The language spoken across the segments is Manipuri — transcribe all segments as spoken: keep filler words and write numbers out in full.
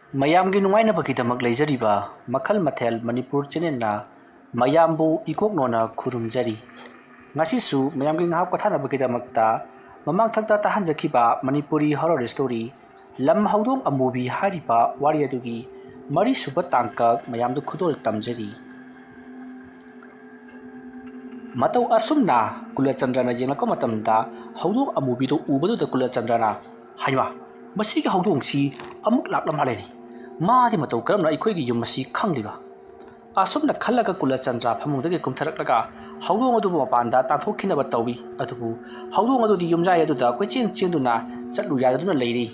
ꯃꯌꯥꯝꯒꯤ ꯅꯨꯡꯉꯥꯏꯅꯕꯒꯤꯗꯃꯛ ꯂꯩꯖꯔꯤꯕ ꯃꯈꯜ ꯃꯊꯦꯜ ꯃꯅꯤꯄꯨꯔ ꯆꯦꯅꯦꯜꯅ ꯃꯌꯥꯝꯕꯨ ꯏꯀꯣꯛꯅꯣꯅ ꯈꯨꯔꯨꯝꯖꯔꯤ꯫ ꯉꯁꯤꯁꯨ ꯃꯌꯥꯝꯒꯤ ꯉꯥꯏꯍꯥꯛ ꯄꯣꯊꯥꯅꯕꯒꯤꯗꯃꯛꯇ ꯃꯃꯥꯡꯊꯛꯇ ꯇꯥꯍꯟꯖꯈꯤꯕ ꯃꯅꯤꯄꯨꯔꯤ ꯍꯣꯔꯔ ꯁ꯭ꯇꯣꯔꯤ ꯂꯝ ꯍꯧꯗꯣꯡ ꯑꯃꯨꯕꯤ ꯍꯥꯏꯔꯤꯕ ꯋꯥꯔꯤ ꯑꯗꯨꯒꯤ ꯃꯔꯤꯁꯨꯕ ꯇꯥꯡꯀꯛ ꯃꯌꯥꯝꯗ ꯈꯨꯗꯣꯜ ꯇꯝꯖꯔꯤ꯫ ꯃꯇꯧ ꯑꯁꯨꯝꯅ ꯀꯨꯂꯆꯟꯗ꯭ꯔꯅ ꯌꯦꯡꯂꯛꯄ ꯃꯇꯝꯗ ꯍꯧꯗꯣꯡ ꯑꯃꯨꯕꯤꯗꯨ ꯎꯕꯗꯨꯗ ꯀꯨꯂꯆꯟꯗ꯭ꯔꯅ, "ꯍꯩꯃꯥ, ꯃꯁꯤꯒꯤ ꯍꯧꯗꯣꯡꯁꯤ ꯑꯃꯨꯛ ꯂꯥꯛꯂ ꯃꯥꯜꯂꯦꯅꯦ꯫ ꯃꯥꯗꯤ ꯃꯇꯧ ꯀꯔꯝꯅ ꯑꯩꯈꯣꯏꯒꯤ ꯌꯨꯝ ꯑꯁꯤ ꯈꯪꯂꯤꯕ?" ꯑꯁꯨꯝꯅ ꯈꯜꯂꯒ ꯀꯨꯂꯆꯟꯗ꯭ꯔ ꯐꯃꯨꯡꯗꯒꯤ ꯀꯨꯝꯊꯔꯛꯂꯒ ꯍꯧꯗꯣꯡ ꯑꯗꯨꯕꯨ ꯃꯄꯥꯟꯗ ꯇꯥꯟꯊꯣꯛꯈꯤꯅꯕ ꯇꯧꯏ꯫ ꯑꯗꯨꯕꯨ ꯍꯧꯗꯣꯡ ꯑꯗꯨꯗꯤ ꯌꯨꯝꯌꯥꯏ ꯑꯗꯨꯗ ꯀꯣꯏꯆꯦꯟ ꯆꯦꯟꯗꯨꯅ ꯆꯠꯂꯨ ꯌꯥꯗꯗꯨꯅ ꯂꯩꯔꯤ꯫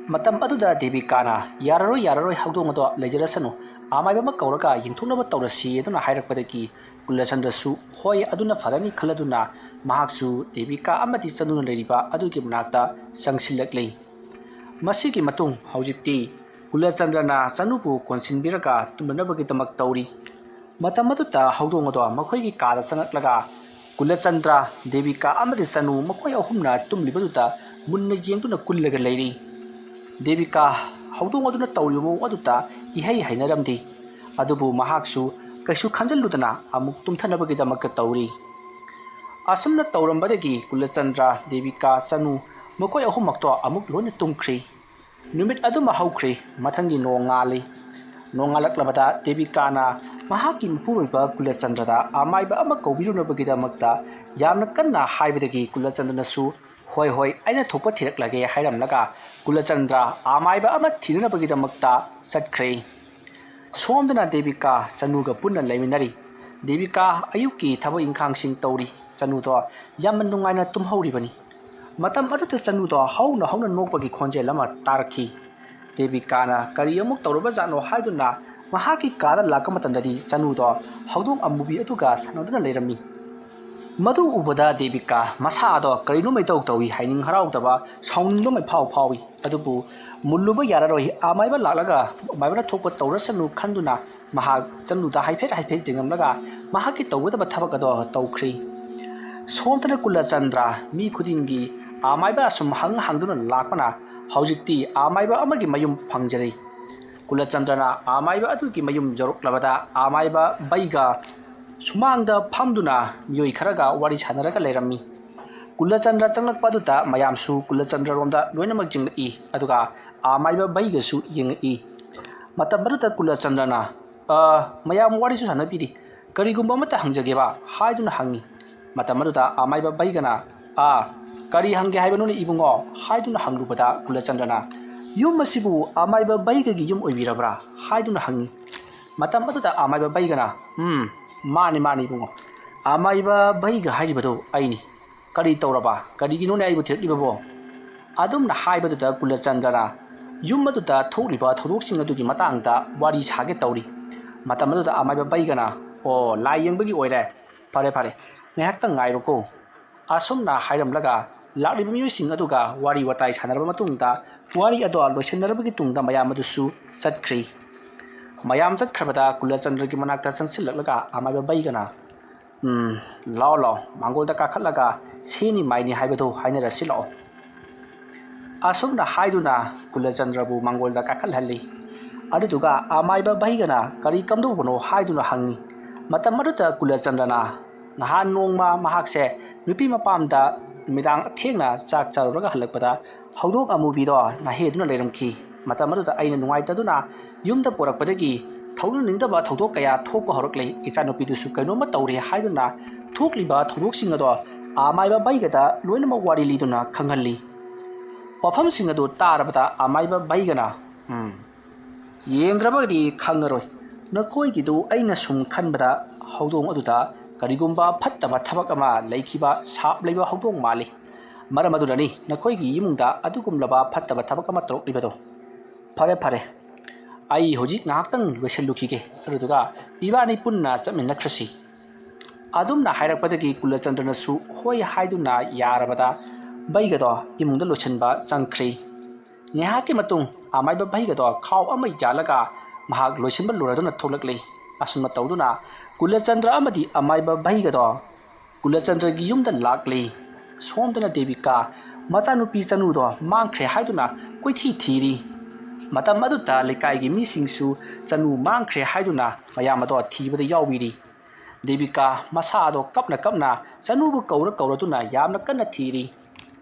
ꯃꯇꯝ ꯑꯗꯨꯗ ꯗꯦꯕꯤꯀꯥꯅ, "ꯌꯥꯔꯔꯣꯏ, ꯌꯥꯔꯔꯣꯏ, ꯍꯧꯗꯣꯡ ꯑꯗꯣ ꯂꯩꯖꯔꯁꯅꯨ, ꯑꯃꯥꯏꯕ ꯑꯃ ꯀꯧꯔꯒ ꯌꯦꯡꯊꯣꯛꯅꯕ ꯇꯧꯔꯁꯤ" ꯑꯗꯨꯅ ꯍꯥꯏꯔꯛꯄꯗꯒꯤ ꯀꯨꯂꯆꯟꯗ꯭ꯔꯁꯨ, "ꯍꯣꯏ, ꯑꯗꯨꯅ ꯐꯔꯅꯤ" ꯈꯜꯂꯗꯨꯅ ꯃꯍꯥꯛꯁꯨ ꯗꯦꯕꯤꯀꯥ ꯑꯃꯗꯤ ꯆꯅꯨꯅ ꯂꯩꯔꯤꯕ ꯑꯗꯨꯒꯤ ꯃꯅꯥꯛꯇ ꯆꯪꯁꯤꯜꯂꯛꯂꯤ꯫ ꯃꯁꯤꯒꯤ ꯃꯇꯨꯡ ꯍꯧꯖꯤꯛꯇꯤ ꯀꯨꯂꯆꯟꯗ꯭ꯔꯅ ꯆꯅꯨꯕꯨ ꯀꯣꯟꯁꯤꯟꯕꯤꯔꯒ ꯇꯨꯝꯅꯅꯕꯒꯤꯗꯃꯛ ꯇꯧꯔꯤ꯫ ꯃꯇꯝ ꯑꯗꯨꯗ ꯍꯧꯗꯣꯡ ꯑꯗꯣ ꯃꯈꯣꯏꯒꯤ ꯀꯥꯗ ꯆꯪꯂꯛꯂꯒ ꯀꯨꯂꯆꯟꯗ꯭ꯔ, ꯗꯦꯕꯤꯀꯥ ꯑꯃꯗꯤ ꯆꯅꯨ ꯃꯈꯣꯏ ꯑꯍꯨꯝꯅ ꯇꯨꯝꯂꯤꯕꯗꯨꯗ ꯃꯨꯟꯅ ꯌꯦꯡꯗꯨꯅ ꯀꯨꯜꯂꯒ ꯂꯩꯔꯤ꯫ ꯗꯦꯕꯤꯀꯥ ꯍꯧꯗꯣꯡ ꯑꯗꯨꯅ ꯇꯧꯔꯤꯕ ꯃꯑꯣꯡ ꯑꯗꯨꯗ ꯏꯍꯩ ꯍꯩꯅꯔꯝꯗꯦ꯫ ꯑꯗꯨꯕꯨ ꯃꯍꯥꯛꯁꯨ ꯀꯩꯁꯨ ꯈꯟꯖꯤꯜꯂꯨꯗꯅ ꯑꯃꯨꯛ ꯇꯨꯝꯊꯅꯕꯒꯤꯗꯃꯛꯇ ꯇꯧꯔꯤ꯫ ꯑꯁꯨꯝꯅ ꯇꯧꯔꯝꯕꯗꯒꯤ ꯀꯨꯂꯆꯟꯗ꯭ꯔ, ꯗꯦꯕꯤꯀꯥ, ꯆꯅꯨ ꯃꯈꯣꯏ ꯑꯍꯨꯝꯃꯛꯇꯣ ꯑꯃꯨꯛ ꯂꯣꯏꯅ ꯇꯨꯝꯈ꯭ꯔꯤ꯫ ꯅꯨꯃꯤꯠ ꯑꯗꯨꯃ ꯍꯧꯈ꯭ꯔꯦ꯫ ꯃꯊꯪꯒꯤ ꯅꯣꯡꯉꯥꯜꯂꯤ꯫ ꯅꯣꯡꯉꯥꯜꯂꯛꯂꯕꯗ ꯗꯦꯕꯤꯀꯥꯅ ꯃꯍꯥꯛꯀꯤ ꯃꯄꯨꯔꯣꯏꯕ ꯀꯨꯂꯆꯟꯗ꯭ꯔꯗ ꯑꯃꯥꯏꯕ ꯑꯃ ꯀꯧꯕꯤꯔꯨꯅꯕꯒꯤꯗꯃꯛꯇ ꯌꯥꯝꯅ ꯀꯟꯅ ꯍꯥꯏꯕꯗꯒꯤ ꯀꯨꯂꯆꯟꯗ꯭ꯔꯅꯁꯨ, "ꯍꯣꯏ, ꯍꯣꯏ, ꯑꯩꯅ ꯊꯣꯛꯄ ꯊꯤꯔꯛꯂꯒꯦ" ꯍꯥꯏꯔꯝꯂꯒ ꯀꯨꯂꯆꯟꯗ꯭ꯔ ꯑꯃꯥꯏꯕ ꯑꯃ ꯊꯤꯅꯅꯕꯒꯤꯗꯃꯛꯇ ꯆꯠꯈ꯭ꯔꯦ꯫ ꯁꯣꯝꯗꯅ ꯗꯦꯕꯤꯀꯥ ꯆꯅꯨꯒ ꯄꯨꯟꯅ ꯂꯩꯃꯤꯟꯅꯔꯤ꯫ ꯗꯦꯕꯤꯀꯥ ꯑꯌꯨꯛꯀꯤ ꯊꯕꯛ ꯏꯪꯈꯥꯡꯁꯤꯡ ꯇꯧꯔꯤ꯫ ꯆꯅꯨꯗꯣ ꯌꯥꯝꯅ ꯅꯨꯡꯉꯥꯏꯅ ꯇꯨꯝꯍꯧꯔꯤꯕꯅꯤ꯫ ꯃꯇꯝ ꯑꯗꯨꯗ ꯆꯅꯨꯗꯣ ꯍꯧꯅ ꯍꯧꯅ ꯅꯣꯛꯄꯒꯤ ꯈꯣꯟꯖꯦꯜ ꯑꯃ ꯇꯥꯔꯛꯈꯤ꯫ ꯗꯦꯕꯤꯀꯥꯅ ꯀꯔꯤ ꯑꯃꯨꯛ ꯇꯧꯔꯕꯖꯥꯠꯅꯣ ꯍꯥꯏꯗꯨꯅ ꯃꯍꯥꯛꯀꯤ ꯀꯥꯗ ꯂꯥꯛꯄ ꯃꯇꯝꯗꯗꯤ ꯆꯅꯨꯗꯣ ꯍꯧꯗꯣꯡ ꯑꯃꯨꯕꯤ ꯑꯗꯨꯒ ꯁꯥꯟꯅꯗꯨꯅ ꯂꯩꯔꯝꯃꯤ꯫ ꯃꯗꯨ ꯎꯕꯗ ꯗꯦꯕꯤꯀꯥ ꯃꯁꯥꯗꯣ ꯀꯔꯤꯅꯣꯃ ꯏꯇꯧ ꯇꯧꯏ, ꯍꯥꯏꯅꯤꯡ ꯍꯔꯥꯎꯗꯕ, ꯁꯥꯎꯅꯤꯡꯕ ꯑꯃ ꯏꯐꯥꯎ ꯐꯥꯎꯏ꯫ ꯑꯗꯨꯕꯨ ꯃꯨꯜꯂꯨꯕ ꯌꯥꯔꯔꯣꯏ, ꯑꯃꯥꯏꯕ ꯂꯥꯛꯂꯒ ꯑꯃꯥꯏꯕꯅ ꯊꯣꯛꯄ ꯇꯧꯔꯁꯅꯨ ꯈꯟꯗꯨꯅ ꯃꯍꯥꯛ ꯆꯅꯨꯗ ꯍꯥꯏꯐꯦꯠ ꯍꯥꯏꯐꯦꯠ ꯌꯦꯡꯂꯝꯂꯒ ꯃꯍꯥꯛꯀꯤ ꯇꯧꯒꯗꯕ ꯊꯕꯛ ꯑꯗꯣ ꯇꯧꯈ꯭ꯔꯤ꯫ ꯁꯣꯝꯗꯅ ꯀꯨꯂꯆꯟꯗ꯭ꯔ ꯃꯤ ꯈꯨꯗꯤꯡꯒꯤ ꯑꯃꯥꯏꯕ ꯑꯁꯨꯝ ꯍꯪ ꯍꯪꯗꯨꯅ ꯂꯥꯛꯄꯅ ꯍꯧꯖꯤꯛꯇꯤ ꯑꯃꯥꯏꯕ ꯑꯃꯒꯤ ꯃꯌꯨꯝ ꯐꯪꯖꯔꯦ꯫ ꯀꯨꯂꯆꯟꯗ꯭ꯔꯅ ꯑꯃꯥꯏꯕ ꯑꯗꯨꯒꯤ ꯃꯌꯨꯝ ꯌꯧꯔꯛꯂꯕꯗ ꯑꯃꯥꯏꯕ ꯕꯩꯒ ꯁꯨꯃꯥꯡꯗ ꯐꯝꯗꯨꯅ ꯃꯤꯑꯣꯏ ꯈꯔꯒ ꯋꯥꯔꯤ ꯁꯥꯟꯅꯔꯒ ꯂꯩꯔꯝꯃꯤ꯫ ꯀꯨꯂꯆꯟꯗ꯭ꯔ ꯆꯪꯂꯛꯄ ꯑꯗꯨꯗ ꯃꯌꯥꯝꯁꯨ ꯀꯨꯂꯆꯟꯗ꯭ꯔꯔꯣꯝꯗ ꯂꯣꯏꯅꯃꯛ ꯌꯦꯡꯂꯛꯏ, ꯑꯗꯨꯒ ꯑꯃꯥꯏꯕ ꯕꯩꯒꯁꯨ ꯌꯦꯡꯉꯛꯏ꯫ ꯃꯇꯝ ꯑꯗꯨꯗ ꯀꯨꯂꯆꯟꯗ꯭ꯔꯅ, "ꯑ, ꯃꯌꯥꯝ ꯋꯥꯔꯤꯁꯨ ꯁꯥꯟꯅꯕꯤꯔꯤ, ꯀꯔꯤꯒꯨꯝꯕ ꯑꯃꯠꯇ ꯍꯪꯖꯒꯦꯕ?" ꯍꯥꯏꯗꯨꯅ ꯍꯪꯉꯤ꯫ ꯃꯇꯝ ꯑꯗꯨꯗ ꯑꯃꯥꯏꯕ ꯕꯩꯒꯅ, "ꯑꯥ, ꯀꯔꯤ ꯍꯪꯒꯦ ꯍꯥꯏꯕꯅꯣꯅꯦ ꯏꯕꯨꯡꯉꯣ?" ꯍꯥꯏꯗꯨꯅ ꯍꯪꯂꯨꯕꯗ ꯀꯨꯂꯆꯟꯗ꯭ꯔꯅ, "ꯌꯨꯝ ꯑꯁꯤꯕꯨ ꯑꯃꯥꯏꯕ ꯕꯩꯒꯒꯤ ꯌꯨꯝ ꯑꯣꯏꯕꯤꯔꯕ꯭ꯔꯥ?" ꯍꯥꯏꯗꯨꯅ ꯍꯪꯉꯤ꯫ ꯃꯇꯝ ꯑꯗꯨꯗ ꯑꯃꯥꯏꯕ ꯕꯩꯒꯅ, "ꯎꯝ, ꯃꯥꯅꯤ, ꯃꯥꯅꯤ ꯏꯕꯨꯡꯉꯣ, ꯑꯃꯥꯏꯕ ꯕꯩꯒ ꯍꯥꯏꯔꯤꯕꯗꯣ ꯑꯩꯅꯤ꯫ ꯀꯔꯤ ꯇꯧꯔꯕ? ꯀꯔꯤꯒꯤꯅꯣꯅꯦ ꯑꯩꯕꯨ ꯊꯤꯔꯛꯂꯤꯕꯕꯣ?" ꯑꯗꯨꯝꯅ ꯍꯥꯏꯕꯗꯨꯗ ꯀꯨꯂꯆꯟꯗ꯭ꯔꯅ ꯌꯨꯝ ꯑꯗꯨꯗ ꯊꯣꯛꯂꯤꯕ ꯊꯧꯗꯣꯛꯁꯤꯡ ꯑꯗꯨꯒꯤ ꯃꯇꯥꯡꯗ ꯋꯥꯔꯤ ꯁꯥꯒꯦ ꯇꯧꯔꯤ꯫ ꯃꯇꯝ ꯑꯗꯨꯗ ꯑꯃꯥꯏꯕ ꯕꯩꯒꯅ, "ꯑꯣ, ꯂꯥꯏ ꯌꯦꯡꯕꯒꯤ ꯑꯣꯏꯔꯦ꯫ ꯐꯔꯦ, ꯐꯔꯦ, ꯉꯥꯏꯍꯥꯛꯇꯪ ꯉꯥꯏꯔꯣꯀꯣ꯫" ꯑꯁꯨꯝꯅ ꯍꯥꯏꯔꯝꯂꯒ ꯂꯥꯛꯂꯤꯕ ꯃꯤꯑꯣꯏꯁꯤꯡ ꯑꯗꯨꯒ ꯋꯥꯔꯤ ꯋꯥꯇꯥꯏ ꯁꯥꯟꯅꯔꯕ ꯃꯇꯨꯡꯗ, ꯋꯥꯔꯤ ꯑꯗꯣ ꯂꯣꯏꯁꯤꯟꯅꯔꯕꯒꯤ ꯇꯨꯡꯗ ꯃꯌꯥꯝ ꯑꯗꯨꯁꯨ ꯆꯠꯈ꯭ꯔꯤ꯫ ꯃꯌꯥꯝ ꯆꯠꯈ꯭ꯔꯕꯗ ꯀꯨꯂꯆꯟꯗ꯭ꯔꯒꯤ ꯃꯅꯥꯛꯇ ꯆꯪꯁꯤꯜꯂꯛꯂꯒ ꯑꯃꯥꯏꯕ ꯕꯩꯒꯅ, "ꯎꯝ, ꯂꯥꯛꯑꯣ, ꯂꯥꯛꯑꯣ, ꯃꯥꯡꯒꯣꯜꯗ ꯀꯥꯈꯠꯂꯒ ꯁꯤꯅꯤ ꯃꯥꯏꯅꯤ ꯍꯥꯏꯕꯗꯨ ꯍꯥꯏꯅꯔꯁꯤ ꯂꯥꯛꯑꯣ꯫" ꯑꯁꯨꯝꯅ ꯍꯥꯏꯗꯨꯅ ꯀꯨꯂꯆꯟꯗ꯭ꯔꯕꯨ ꯃꯥꯡꯒꯣꯜꯗ ꯀꯥꯈꯠꯍꯜꯂꯤ꯫ ꯑꯗꯨꯗꯨꯒ ꯑꯃꯥꯏꯕ ꯕꯩꯒꯅ ꯀꯔꯤ ꯀꯝꯗꯧꯕꯅꯣ ꯍꯥꯏꯗꯨꯅ ꯍꯪꯉꯤ꯫ ꯃꯇꯝ ꯑꯗꯨꯗ ꯀꯨꯂꯆꯟꯗ꯭ꯔꯅ, "ꯅꯍꯥꯟ ꯅꯣꯡꯃ ꯃꯍꯥꯛꯁꯦ ꯅꯨꯄꯤ ꯃꯄꯥꯝꯗ ꯅꯨꯃꯤꯗꯥꯡ ꯊꯦꯡꯅ ꯆꯥꯛ ꯆꯥꯔꯨꯔꯒ ꯍꯜꯂꯛꯄꯗ ꯍꯧꯗꯣꯡ ꯑꯃꯨꯕꯤꯗꯣ ꯅꯥꯍꯦꯗꯨꯅ ꯂꯩꯔꯝꯈꯤ꯫ ꯃꯇꯝ ꯑꯗꯨꯗ ꯑꯩꯅ ꯅꯨꯡꯉꯥꯏꯇꯗꯨꯅ ꯌꯨꯝꯗ ꯄꯨꯔꯛꯄꯗꯒꯤ ꯊꯧꯅꯅꯤꯡꯗꯕ ꯊꯧꯗꯣꯛ ꯀꯌꯥ ꯊꯣꯛꯄ ꯍꯧꯔꯛꯂꯦ꯫ ꯏꯆꯥꯅꯨꯄꯤꯗꯨꯁꯨ ꯀꯩꯅꯣꯝꯃ ꯇꯧꯔꯦ" ꯍꯥꯏꯗꯨꯅ ꯊꯣꯛꯂꯤꯕ ꯊꯧꯗꯣꯛꯁꯤꯡ ꯑꯗꯣ ꯑꯃꯥꯏꯕ ꯕꯩꯒꯗ ꯂꯣꯏꯅꯃꯛ ꯋꯥꯔꯤ ꯂꯤꯗꯨꯅ ꯈꯪꯍꯜꯂꯤ꯫ ꯋꯥꯐꯝꯁꯤꯡ ꯑꯗꯨ ꯇꯥꯔꯕꯗ ꯑꯃꯥꯏꯕ ꯕꯩꯒꯅ, "ꯎꯝ, ꯌꯦꯡꯗ꯭ꯔꯕꯒꯗꯤ ꯈꯪꯉꯔꯣꯏ꯫ ꯅꯈꯣꯏꯒꯤꯗꯨ ꯑꯩꯅ ꯁꯨꯝ ꯈꯟꯕꯗ ꯍꯧꯗꯣꯡ ꯑꯗꯨꯗ ꯀꯔꯤꯒꯨꯝꯕ ꯐꯠꯇꯕ ꯊꯕꯛ ꯑꯃ ꯂꯩꯈꯤꯕ ꯁꯥꯞ ꯂꯩꯕ ꯍꯧꯗꯣꯡ ꯃꯥꯜꯂꯤ꯫ ꯃꯔꯝ ꯑꯗꯨꯅꯅꯤ ꯅꯈꯣꯏꯒꯤ ꯏꯃꯨꯡꯗ ꯑꯗꯨꯒꯨꯝꯂꯕ ꯐꯠꯇꯕ ꯊꯕꯛ ꯑꯃ ꯇꯧꯔꯛꯂꯤꯕꯗꯨ꯫ ꯐꯔꯦ, ꯐꯔꯦ, ꯑꯩ ꯍꯧꯖꯤꯛ ꯉꯥꯏꯍꯥꯛꯇꯪ ꯂꯣꯏꯁꯤꯜꯂꯨꯈꯤꯒꯦ, ꯑꯗꯨꯗꯨꯒ ꯏꯕꯥꯅꯤ ꯄꯨꯟꯅ ꯆꯠꯃꯤꯟꯅꯈ꯭ꯔꯁꯤ꯫" ꯑꯗꯨꯝꯅ ꯍꯥꯏꯔꯛꯄꯗꯒꯤ ꯀꯨꯂꯆꯟꯗ꯭ꯔꯅꯁꯨ ꯍꯣꯏ ꯍꯥꯏꯗꯨꯅ ꯌꯥꯔꯕꯗ ꯕꯩꯒꯗꯣ ꯏꯃꯨꯡꯗ ꯂꯣꯏꯁꯤꯟꯕ ꯆꯪꯈ꯭ꯔꯤ꯫ ꯉꯥꯏꯍꯥꯛꯀꯤ ꯃꯇꯨꯡ ꯑꯃꯥꯏꯕ ꯕꯩꯒꯗꯣ ꯈꯥꯎ ꯑꯃ ꯌꯥꯜꯂꯒ ꯃꯍꯥꯛ ꯂꯣꯏꯁꯤꯟꯕ ꯂꯣꯏꯔꯗꯨꯅ ꯊꯣꯛꯂꯛꯂꯤ꯫ ꯑꯁꯨꯝꯅ ꯇꯧꯗꯨꯅ ꯀꯨꯂꯆꯟꯗ꯭ꯔ ꯑꯃꯗꯤ ꯑꯃꯥꯏꯕ ꯕꯩꯒꯗꯣ ꯀꯨꯂꯆꯟꯗ꯭ꯔꯒꯤ ꯌꯨꯝꯗ ꯂꯥꯛꯂꯤ꯫ ꯁꯣꯝꯗꯅ ꯗꯦꯕꯤꯀꯥ ꯃꯆꯥꯅꯨꯄꯤ ꯆꯅꯨꯗꯣ ꯃꯥꯡꯈ꯭ꯔꯦ ꯍꯥꯏꯗꯨꯅ ꯀꯣꯏꯊꯤ ꯊꯤꯔꯤ꯫ ꯃꯇꯝ ꯑꯗꯨꯗ ꯂꯩꯀꯥꯏꯒꯤ ꯃꯤꯁꯤꯡꯁꯨ ꯆꯅꯨ ꯃꯥꯡꯈ꯭ꯔꯦ ꯍꯥꯏꯗꯨꯅ ꯃꯌꯥꯝ ꯑꯗꯣ ꯊꯤꯕꯗ ꯌꯥꯎꯕꯤꯔꯤ꯫ ꯗꯦꯕꯤꯀꯥ ꯃꯁꯥ ꯑꯗꯣ ꯀꯞꯅ ꯀꯞꯅ ꯆꯅꯨꯕꯨ ꯀꯧꯔ ꯀꯧꯔꯗꯨꯅ ꯌꯥꯝꯅ ꯀꯟꯅ ꯊꯤꯔꯤ꯫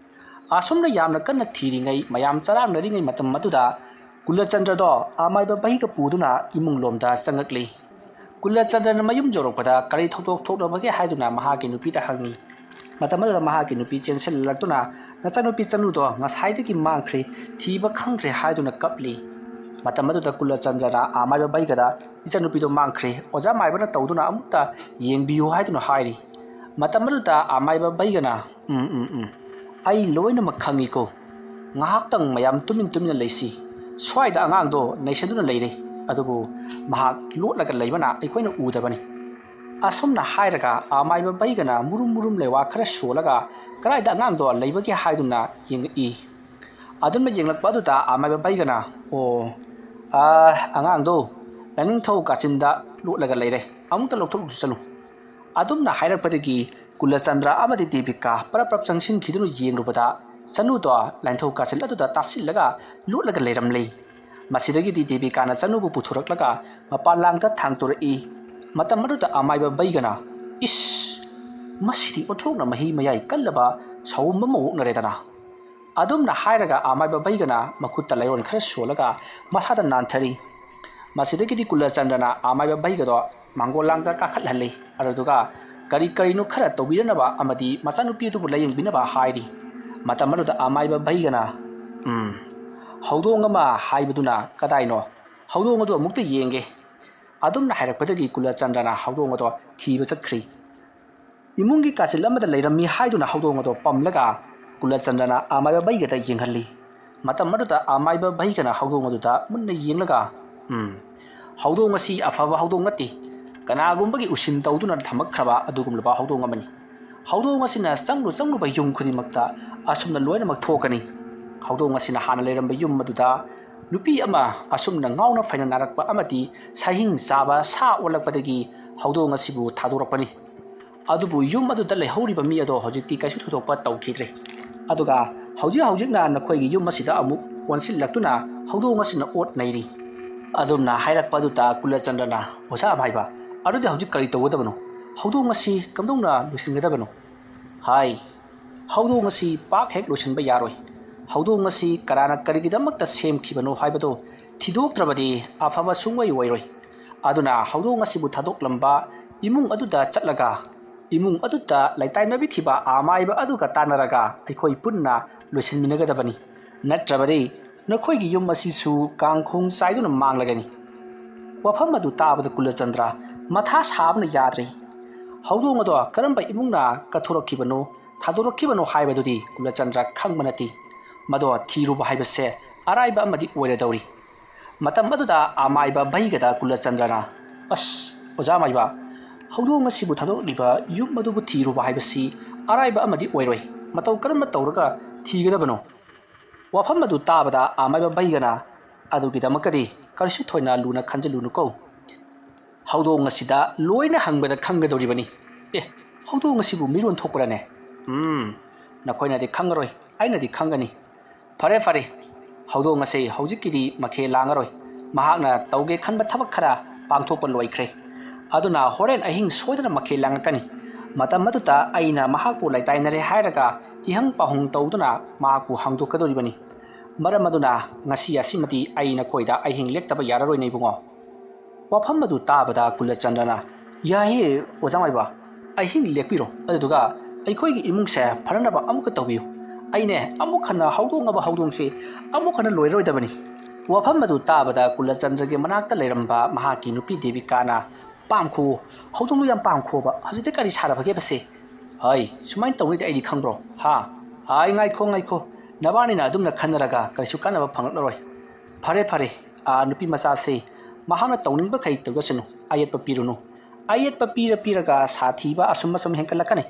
ꯑꯁꯨꯝꯅ ꯌꯥꯝꯅ ꯀꯟꯅ ꯊꯤꯔꯤꯉꯩ, ꯃꯌꯥꯝ ꯆꯔꯥꯡꯅꯔꯤꯉꯩ ꯃꯇꯝ ꯑꯗꯨꯗ ꯀꯨꯂꯆꯟꯗ꯭ꯔꯗꯣ ꯑꯃꯥꯏꯕ ꯕꯩꯒ ꯄꯨꯗꯨꯅ ꯏꯃꯨꯡ ꯂꯣꯝꯗ ꯆꯪꯉꯛꯂꯤ꯫ ꯀꯨꯂꯆꯟꯗ꯭ꯔꯅ ꯃꯌꯨꯝ ꯌꯧꯔꯛꯄꯗ ꯀꯔꯤ ꯊꯧꯗꯣꯛ ꯊꯣꯛꯂꯕꯒꯦ ꯍꯥꯏꯗꯨꯅ ꯃꯍꯥꯛꯀꯤ ꯅꯨꯄꯤꯗ ꯍꯪꯉꯤ꯫ ꯃꯇꯝ ꯑꯗꯨꯗ ꯃꯍꯥꯛꯀꯤ ꯅꯨꯄꯤ ꯆꯦꯟꯁꯤꯜꯂꯛꯇꯨꯅ, "ꯅꯆꯥꯅꯨꯄꯤ ꯆꯅꯨꯗꯣ ꯉꯁꯥꯏꯗꯒꯤ ꯃꯥꯡꯈ꯭ꯔꯦ, ꯊꯤꯕ ꯈꯪꯗ꯭ꯔꯦ" ꯍꯥꯏꯗꯨꯅ ꯀꯞꯂꯤ꯫ ꯃꯇꯝ ꯑꯗꯨꯗ ꯀꯨꯂꯆꯟꯗ꯭ꯔꯅ ꯑꯃꯥꯏꯕ ꯕꯩꯒꯗ, "ꯏꯆꯥꯅꯨꯄꯤꯗꯣ ꯃꯥꯡꯈ꯭ꯔꯦ, ꯑꯣꯖꯥ ꯃꯥꯏꯕꯅ ꯇꯧꯗꯨꯅ ꯑꯃꯨꯛꯇ ꯌꯦꯡꯕꯤꯌꯨ" ꯍꯥꯏꯗꯨꯅ ꯍꯥꯏꯔꯤ꯫ ꯃꯇꯝ ꯑꯗꯨꯗ ꯑꯃꯥꯏꯕ ꯕꯩꯒꯅ, "ꯎꯝ, ꯎꯝ, ꯎꯝ, ꯑꯩ ꯂꯣꯏꯅꯃꯛ ꯈꯪꯉꯤꯀꯣ꯫ ꯉꯥꯏꯍꯥꯛꯇꯪ ꯃꯌꯥꯝ ꯇꯨꯃꯤꯟ ꯇꯨꯃꯤꯟꯅ ꯂꯩꯁꯤ꯫ ꯁ꯭ꯋꯥꯏꯗ ꯑꯉꯥꯡꯗꯣ ꯅꯩꯁꯟꯗꯨꯅ ꯂꯩꯔꯦ, ꯑꯗꯨꯕꯨ ꯃꯍꯥꯛ ꯂꯣꯠꯂꯒ ꯂꯩꯕꯅ ꯑꯩꯈꯣꯏꯅ ꯎꯗꯕꯅꯤ"꯫ ꯑꯁꯨꯝꯅ ꯍꯥꯏꯔꯒ ꯑꯃꯥꯏꯕ ꯕꯩꯒꯅ ꯃꯨꯔꯨꯝ ꯃꯨꯔꯨꯝ ꯂꯩꯋꯥ ꯈꯔ ꯁꯣꯜꯂꯒ ꯀꯗꯥꯏꯗ ꯑꯉꯥꯡꯗꯣ ꯂꯩꯕꯒꯦ ꯍꯥꯏꯗꯨꯅ ꯌꯦꯡꯉꯛꯏ꯫ ꯑꯗꯨꯝꯅ ꯌꯦꯡꯂꯛꯄ ꯑꯗꯨꯗ ꯑꯃꯥꯏꯕ ꯕꯩꯒꯅ, "ꯑꯣ, ꯑꯥ, ꯑꯉꯥꯡꯗꯣ ꯂꯥꯏꯅꯤꯡꯊꯧ ꯀꯥꯆꯤꯟꯗ ꯂꯣꯠꯂꯒ ꯂꯩꯔꯦ, ꯑꯃꯨꯛꯇ ꯂꯧꯊꯣꯛꯂꯨꯁꯤ ꯆꯠꯂꯨ"꯫ ꯑꯗꯨꯝꯅ ꯍꯥꯏꯔꯛꯄꯗꯒꯤ ꯀꯨꯂꯆꯟꯗ꯭ꯔ ꯑꯃꯗꯤ ꯗꯦꯕꯤꯀꯥ ꯄꯔꯞ ꯄꯔꯞ ꯆꯪꯁꯤꯟꯈꯤꯗꯨꯅ ꯌꯦꯡꯂꯨꯕꯗ ꯆꯅꯨꯗꯣ ꯂꯥꯏꯅꯤꯡꯊꯧ ꯀꯥꯆꯤꯟ ꯑꯗꯨꯗ ꯇꯥꯁꯤꯜꯂꯒ ꯂꯣꯠꯂꯒ ꯂꯩꯔꯝꯂꯦ꯫ ꯃꯁꯤꯗꯒꯤꯗꯤ ꯗꯦꯕꯤꯀꯥꯅ ꯆꯅꯨꯕꯨ ꯄꯨꯊꯣꯔꯛꯂꯒ ꯃꯄꯥꯟ ꯂꯥꯡꯗ ꯊꯥꯡꯇꯣꯔꯛꯏ꯫ ꯃꯇꯝ ꯑꯗꯨꯗ ꯑꯃꯥꯏꯕ ꯕꯩꯒꯅ, "ꯏꯁ! ꯃꯁꯤꯗꯤ ꯑꯣꯟꯊꯣꯛꯅ ꯃꯍꯤ ꯃꯌꯥꯏ ꯀꯜꯂꯕ ꯁꯥꯎꯝ ꯑꯃ ꯑꯣꯛꯅꯔꯦꯗꯅ"꯫ ꯑꯗꯨꯝꯅ ꯍꯥꯏꯔꯒ ꯑꯃꯥꯏꯕ ꯕꯩꯒꯅ ꯃꯈꯨꯠꯇ ꯂꯩꯔꯣꯟ ꯈꯔ ꯁꯣꯜꯂꯒ ꯃꯁꯥꯗ ꯅꯥꯟꯊꯔꯤ꯫ ꯃꯁꯤꯗꯒꯤꯗꯤ ꯀꯨꯂꯆꯟꯗ꯭ꯔꯅ ꯑꯃꯥꯏꯕ ꯕꯩꯒꯗꯣ ꯃꯥꯡꯒꯣꯜ ꯂꯥꯡꯗ ꯀꯥꯈꯠꯍꯜꯂꯤ꯫ ꯑꯗꯨꯗꯨꯒ ꯀꯔꯤ ꯀꯔꯤꯅꯣ ꯈꯔ ꯇꯧꯕꯤꯅꯅꯕ ꯑꯃꯗꯤ ꯃꯆꯥꯅꯨꯄꯤ ꯑꯗꯨꯕꯨ ꯂꯥꯌꯦꯡꯕꯤꯅꯕ ꯍꯥꯏꯔꯤ꯫ ꯃꯇꯝ ꯑꯗꯨꯗ ꯑꯃꯥꯏꯕ ꯕꯩꯒꯅ, "ꯎꯝ, ꯍꯧꯗꯣꯡ ꯑꯃ ꯍꯥꯏꯕꯗꯨꯅ ꯀꯗꯥꯏꯅꯣ? ꯍꯧꯗꯣꯡ ꯑꯗꯨ ꯑꯃꯨꯛꯇ ꯌꯦꯡꯒꯦ"꯫ ꯑꯗꯨꯝꯅ ꯍꯥꯏꯔꯛꯄꯗꯒꯤ ꯀꯨꯂꯆꯟꯗ꯭ꯔꯅ ꯍꯧꯗꯣꯡ ꯑꯗꯣ ꯊꯤꯕ ꯆꯠꯈ꯭ꯔꯤ꯫ ꯏꯃꯨꯡꯒꯤ ꯀꯥꯆꯤꯜ ꯑꯃꯗ ꯂꯩꯔꯝꯃꯤ ꯍꯥꯏꯗꯨꯅ ꯍꯧꯗꯣꯡ ꯑꯗꯣ ꯄꯝꯂꯒ ꯀꯨꯂꯆꯟꯗ꯭ꯔꯅ ꯑꯃꯥꯏꯕ ꯕꯩꯒꯗ ꯌꯦꯡꯍꯜꯂꯤ꯫ ꯃꯇꯝ ꯑꯗꯨꯗ ꯑꯃꯥꯏꯕ ꯕꯩꯒꯅ ꯍꯧꯗꯣꯡ ꯑꯗꯨꯗ ꯃꯨꯟꯅ ꯌꯦꯡꯂꯒ, "ꯎꯝ, ꯍꯧꯗꯣꯡ ꯑꯁꯤ ꯑꯐꯕ ꯍꯧꯗꯣꯡ ꯅꯠꯇꯦ, ꯀꯅꯥꯒꯨꯝꯕꯒꯤ ꯎꯁꯤꯟ ꯇꯧꯗꯨꯅ ꯊꯝꯃꯛꯈ꯭ꯔꯕ ꯑꯗꯨꯒꯨꯝꯂꯕ ꯍꯧꯗꯣꯡ ꯑꯃꯅꯤ꯫ ꯍꯧꯗꯣꯡ ꯑꯁꯤꯅ ꯆꯪꯂꯨ ꯆꯪꯂꯨꯕ ꯌꯨꯝ ꯈꯨꯗꯤꯡꯃꯛꯇ ꯑꯁꯨꯝꯅ ꯂꯣꯏꯅꯃꯛ ꯊꯣꯛꯀꯅꯤ꯫ ꯍꯧꯗꯣꯡ ꯑꯁꯤꯅ ꯍꯥꯟꯅ ꯂꯩꯔꯝꯕ ꯌꯨꯝ ꯑꯗꯨꯗ ꯅꯨꯄꯤ ꯑꯃ ꯑꯁꯨꯝꯅ ꯉꯥꯎꯅ ꯐꯩꯅ ꯅꯥꯔꯛꯄ ꯑꯃꯗꯤ ꯁꯥꯍꯤꯡ ꯆꯥꯕ ꯁꯥ ꯑꯣꯜꯂꯛꯄꯗꯒꯤ ꯍꯧꯗꯣꯡ ꯑꯁꯤꯕꯨ ꯊꯥꯗꯣꯔꯛꯄꯅꯤ꯫ ꯑꯗꯨꯕꯨ ꯌꯨꯝ ꯑꯗꯨꯗ ꯂꯩꯍꯧꯔꯤꯕ ꯃꯤ ꯑꯗꯣ ꯍꯧꯖꯤꯛꯇꯤ ꯀꯩꯁꯨ ꯊꯣꯏꯗꯣꯛꯄ ꯇꯧꯈꯤꯗ꯭ꯔꯦ꯫ ꯑꯗꯨꯒ ꯍꯧꯖꯤꯛ ꯍꯧꯖꯤꯛꯅ ꯅꯈꯣꯏꯒꯤ ꯌꯨꯝ ꯑꯁꯤꯗ ꯑꯃꯨꯛ ꯑꯣꯟꯁꯤꯜꯂꯛꯇꯨꯅ ꯍꯧꯗꯣꯡ ꯑꯁꯤꯅ ꯑꯣꯠ ꯅꯩꯔꯤ꯫ ꯑꯗꯨꯝꯅ ꯍꯥꯏꯔꯛꯄ ꯑꯗꯨꯗ ꯀꯨꯂꯆꯟꯗ꯭ꯔꯅ, "ꯑꯣꯖꯥ ꯑꯃꯥꯏꯕ, ꯑꯗꯨꯗꯤ ꯍꯧꯖꯤꯛ ꯀꯔꯤ ꯇꯧꯒꯗꯕꯅꯣ? ꯍꯧꯗꯣꯡ ꯑꯁꯤ ꯀꯝꯗꯧꯅ ꯂꯣꯏꯁꯤꯟꯒꯗꯕꯅꯣ?" ꯍꯥꯏ꯫ "ꯍꯧꯗꯣꯡ ꯑꯁꯤ ꯄꯥꯛ ꯍꯦꯛ ꯂꯣꯏꯁꯤꯟꯕ ꯌꯥꯔꯣꯏ꯫ ꯍꯧꯗꯣꯡ ꯑꯁꯤ ꯀꯅꯥꯅ ꯀꯔꯤꯒꯤꯗꯃꯛꯇ ꯁꯦꯝꯈꯤꯕꯅꯣ ꯍꯥꯏꯕꯗꯨ ꯊꯤꯗꯣꯛꯇ꯭ꯔꯕꯗꯤ ꯑꯐꯕ ꯁꯨꯡꯑꯣꯏ ꯑꯣꯏꯔꯣꯏ꯫ ꯑꯗꯨꯅ ꯍꯧꯗꯣꯡ ꯑꯁꯤꯕꯨ ꯊꯥꯗꯣꯛꯂꯝꯕ ꯏꯃꯨꯡ ꯑꯗꯨꯗ ꯆꯠꯂꯒ ꯏꯃꯨꯡ ꯑꯗꯨꯗ ꯂꯩꯇꯥꯏꯅꯕꯤꯈꯤꯕ ꯑꯃꯥꯏꯕ ꯑꯗꯨꯒ ꯇꯥꯟꯅꯔꯒ ꯑꯩꯈꯣꯏ ꯄꯨꯟꯅ ꯂꯣꯏꯁꯤꯟꯃꯤꯟꯅꯒꯗꯕꯅꯤ꯫ ꯅꯠꯇ꯭ꯔꯕꯗꯤ ꯅꯈꯣꯏꯒꯤ ꯌꯨꯝ ꯑꯁꯤꯁꯨ ꯀꯥꯡꯈꯣꯡ ꯆꯥꯏꯗꯨꯅ ꯃꯥꯡꯂꯒꯅꯤ꯫" ꯋꯥꯐꯝ ꯑꯗꯨ ꯇꯥꯕꯗ ꯀꯨꯂꯆꯟꯗ꯭ꯔ ꯃꯊꯥ ꯁꯥꯕꯅ ꯌꯥꯗ꯭ꯔꯦ꯫ ꯍꯧꯗꯣꯡ ꯑꯗꯣ ꯀꯔꯝꯕ ꯏꯃꯨꯡꯅ ꯀꯠꯊꯣꯔꯛꯈꯤꯕꯅꯣ, ꯊꯥꯗꯣꯔꯛꯈꯤꯕꯅꯣ ꯍꯥꯏꯕꯗꯨꯗꯤ ꯀꯨꯂꯆꯟꯗ꯭ꯔ ꯈꯪꯕ ꯅꯠꯇꯦ꯫ ꯃꯗꯣ ꯊꯤꯔꯨꯕ ꯍꯥꯏꯕꯁꯦ ꯑꯔꯥꯏꯕ ꯑꯃꯗꯤ ꯑꯣꯏꯔꯗꯧꯔꯤ꯫ ꯃꯇꯝ ꯑꯗꯨꯗ ꯑꯃꯥꯏꯕ ꯚꯩꯒꯗ ꯀꯨꯂꯆꯟꯗ꯭ꯔꯅ, "ꯑꯁ, ꯑꯣꯖꯥ ꯑꯃꯥꯏꯕ, ꯍꯧꯗꯣꯡ ꯑꯁꯤꯕꯨ ꯊꯥꯗꯣꯛꯂꯤꯕ ꯌꯨꯝ ꯑꯗꯨꯕꯨ ꯊꯤꯔꯨꯕ ꯍꯥꯏꯕꯁꯤ ꯑꯔꯥꯏꯕ ꯑꯃꯗꯤ ꯑꯣꯏꯔꯣꯏ꯫ ꯃꯇꯧ ꯀꯔꯝꯅ ꯇꯧꯔꯒ ꯊꯤꯒꯗꯕꯅꯣ?" ꯋꯥꯐꯝ ꯑꯗꯨ ꯇꯥꯕꯗ ꯑꯃꯥꯏꯕ ꯚꯩꯒꯅ, "ꯑꯗꯨꯒꯤꯗꯃꯛꯇꯗꯤ ꯀꯔꯤꯁꯨ ꯊꯣꯏꯅ ꯂꯨꯅ ꯈꯟꯖꯤꯜꯂꯨꯅꯨꯀꯣ꯫ ꯍꯧꯗꯣꯡ ꯑꯁꯤꯗ ꯂꯣꯏꯅ ꯍꯪꯕꯗ ꯈꯪꯒꯗꯧꯔꯤꯕꯅꯤ꯫" "ꯑꯦ, ꯍꯧꯗꯣꯡ ꯑꯁꯤꯕꯨ ꯃꯤꯔꯣꯟ ꯊꯣꯛꯄ꯭ꯔꯅꯦ? ꯎꯝ, ꯅꯈꯣꯏꯅꯗꯤ ꯈꯪꯉꯔꯣꯏ, ꯑꯩꯅꯗꯤ ꯈꯪꯒꯅꯤ꯫ ꯐꯔꯦ, ꯐꯔꯦ, ꯍꯧꯗꯣꯡ ꯑꯁꯤ ꯍꯧꯖꯤꯛꯀꯤꯗꯤ ꯃꯈꯦꯜ ꯂꯥꯡꯉꯔꯣꯏ꯫ ꯃꯍꯥꯛꯅ ꯇꯧꯒꯦ ꯈꯟꯕ ꯊꯕꯛ ꯈꯔ ꯄꯥꯡꯊꯣꯛꯄ ꯂꯣꯏꯈ꯭ꯔꯦ꯫ ꯑꯗꯨꯅ ꯍꯣꯔꯦꯟ ꯑꯍꯤꯡ ꯁꯣꯏꯗꯅ ꯃꯈꯦꯜ ꯂꯥꯡꯉꯛꯀꯅꯤ꯫ ꯃꯇꯝ ꯑꯗꯨꯗ ꯑꯩꯅ ꯃꯍꯥꯛꯄꯨ ꯂꯩꯇꯥꯏꯅꯔꯦ ꯍꯥꯏꯔꯒ ꯏꯍꯪ ꯄꯥꯎꯍꯪ ꯇꯧꯗꯨꯅ ꯃꯍꯥꯛꯄꯨ ꯍꯥꯡꯗꯣꯛꯀꯗꯧꯔꯤꯕꯅꯤ꯫ ꯃꯔꯝ ꯑꯗꯨꯅ ꯉꯁꯤ ꯑꯁꯤꯃꯗꯤ ꯑꯩ ꯅꯈꯣꯏꯗ ꯑꯍꯤꯡ ꯂꯦꯛꯇꯕ ꯌꯥꯔꯔꯣꯏꯅꯦ ꯏꯕꯨꯡꯉꯣ꯫" ꯋꯥꯐꯝ ꯑꯗꯨ ꯇꯥꯕꯗ ꯀꯨꯂꯆꯟꯗ꯭ꯔꯅ, "ꯌꯥꯏꯌꯦ, ꯑꯣꯖꯥ ꯃꯥꯏꯕ, ꯑꯍꯤꯡ ꯂꯦꯛꯄꯤꯔꯣ, ꯑꯗꯨꯗꯨꯒ ꯑꯩꯈꯣꯏꯒꯤ ꯏꯃꯨꯡꯁꯦ ꯐꯅꯅꯕ ꯑꯃꯨꯛꯀ ꯇꯧꯕꯤꯌꯨ꯫ ꯑꯩꯅꯦ, ꯑꯃꯨꯛ ꯍꯟꯅ ꯍꯧꯗꯣꯛꯅꯕ ꯍꯧꯗꯣꯡꯁꯤ ꯑꯃꯨꯛ ꯍꯟꯅ ꯂꯣꯏꯔꯔꯣꯏꯗꯕꯅꯤ꯫" ꯋꯥꯐꯝ ꯑꯗꯨ ꯇꯥꯕꯗ ꯀꯨꯂꯆꯟꯗ꯭ꯔꯒꯤ ꯃꯅꯥꯛꯇ ꯂꯩꯔꯝꯕ ꯃꯍꯥꯛꯀꯤ ꯅꯨꯄꯤ ꯗꯦꯕꯤꯀꯥꯅ, "ꯄꯥꯝꯈꯣ, ꯍꯧꯗꯣꯡꯗꯨ ꯌꯥꯝ ꯄꯥꯝꯈꯣꯕ, ꯍꯧꯖꯤꯛꯇꯤ ꯀꯔꯤ ꯁꯥꯔꯕꯒꯦ ꯃꯁꯦ?" "ꯍꯩ, ꯁꯨꯃꯥꯏꯅ ꯇꯧꯅꯤꯗꯤ ꯑꯩꯗꯤ ꯈꯪꯕ꯭ꯔꯣ? ꯍꯥ? ꯍꯥꯏ, ꯉꯥꯏꯈꯣ, ꯉꯥꯏꯈꯣ, ꯅꯕꯥꯅꯤꯅ ꯑꯗꯨꯝꯅ ꯈꯟꯅꯔꯒ ꯀꯔꯤꯁꯨ ꯀꯥꯟꯅꯕ ꯐꯪꯂꯛꯂꯔꯣꯏ꯫ ꯐꯔꯦ, ꯐꯔꯦ, ꯑꯥ, ꯅꯨꯄꯤ ꯃꯆꯥꯁꯦ ꯃꯍꯥꯛꯅ ꯇꯧꯅꯤꯡꯕꯈꯩ ꯇꯧꯖꯁꯅꯨ, ꯑꯌꯦꯠꯄ ꯄꯤꯔꯨꯅꯨ꯫ ꯑꯌꯦꯠꯄ ꯄꯤꯔ ꯄꯤꯔꯒ ꯁꯥꯊꯤꯕ ꯑꯁꯨꯝ ꯑꯁꯨꯝ ꯍꯦꯟꯀꯠꯂꯛꯀꯅꯤ꯫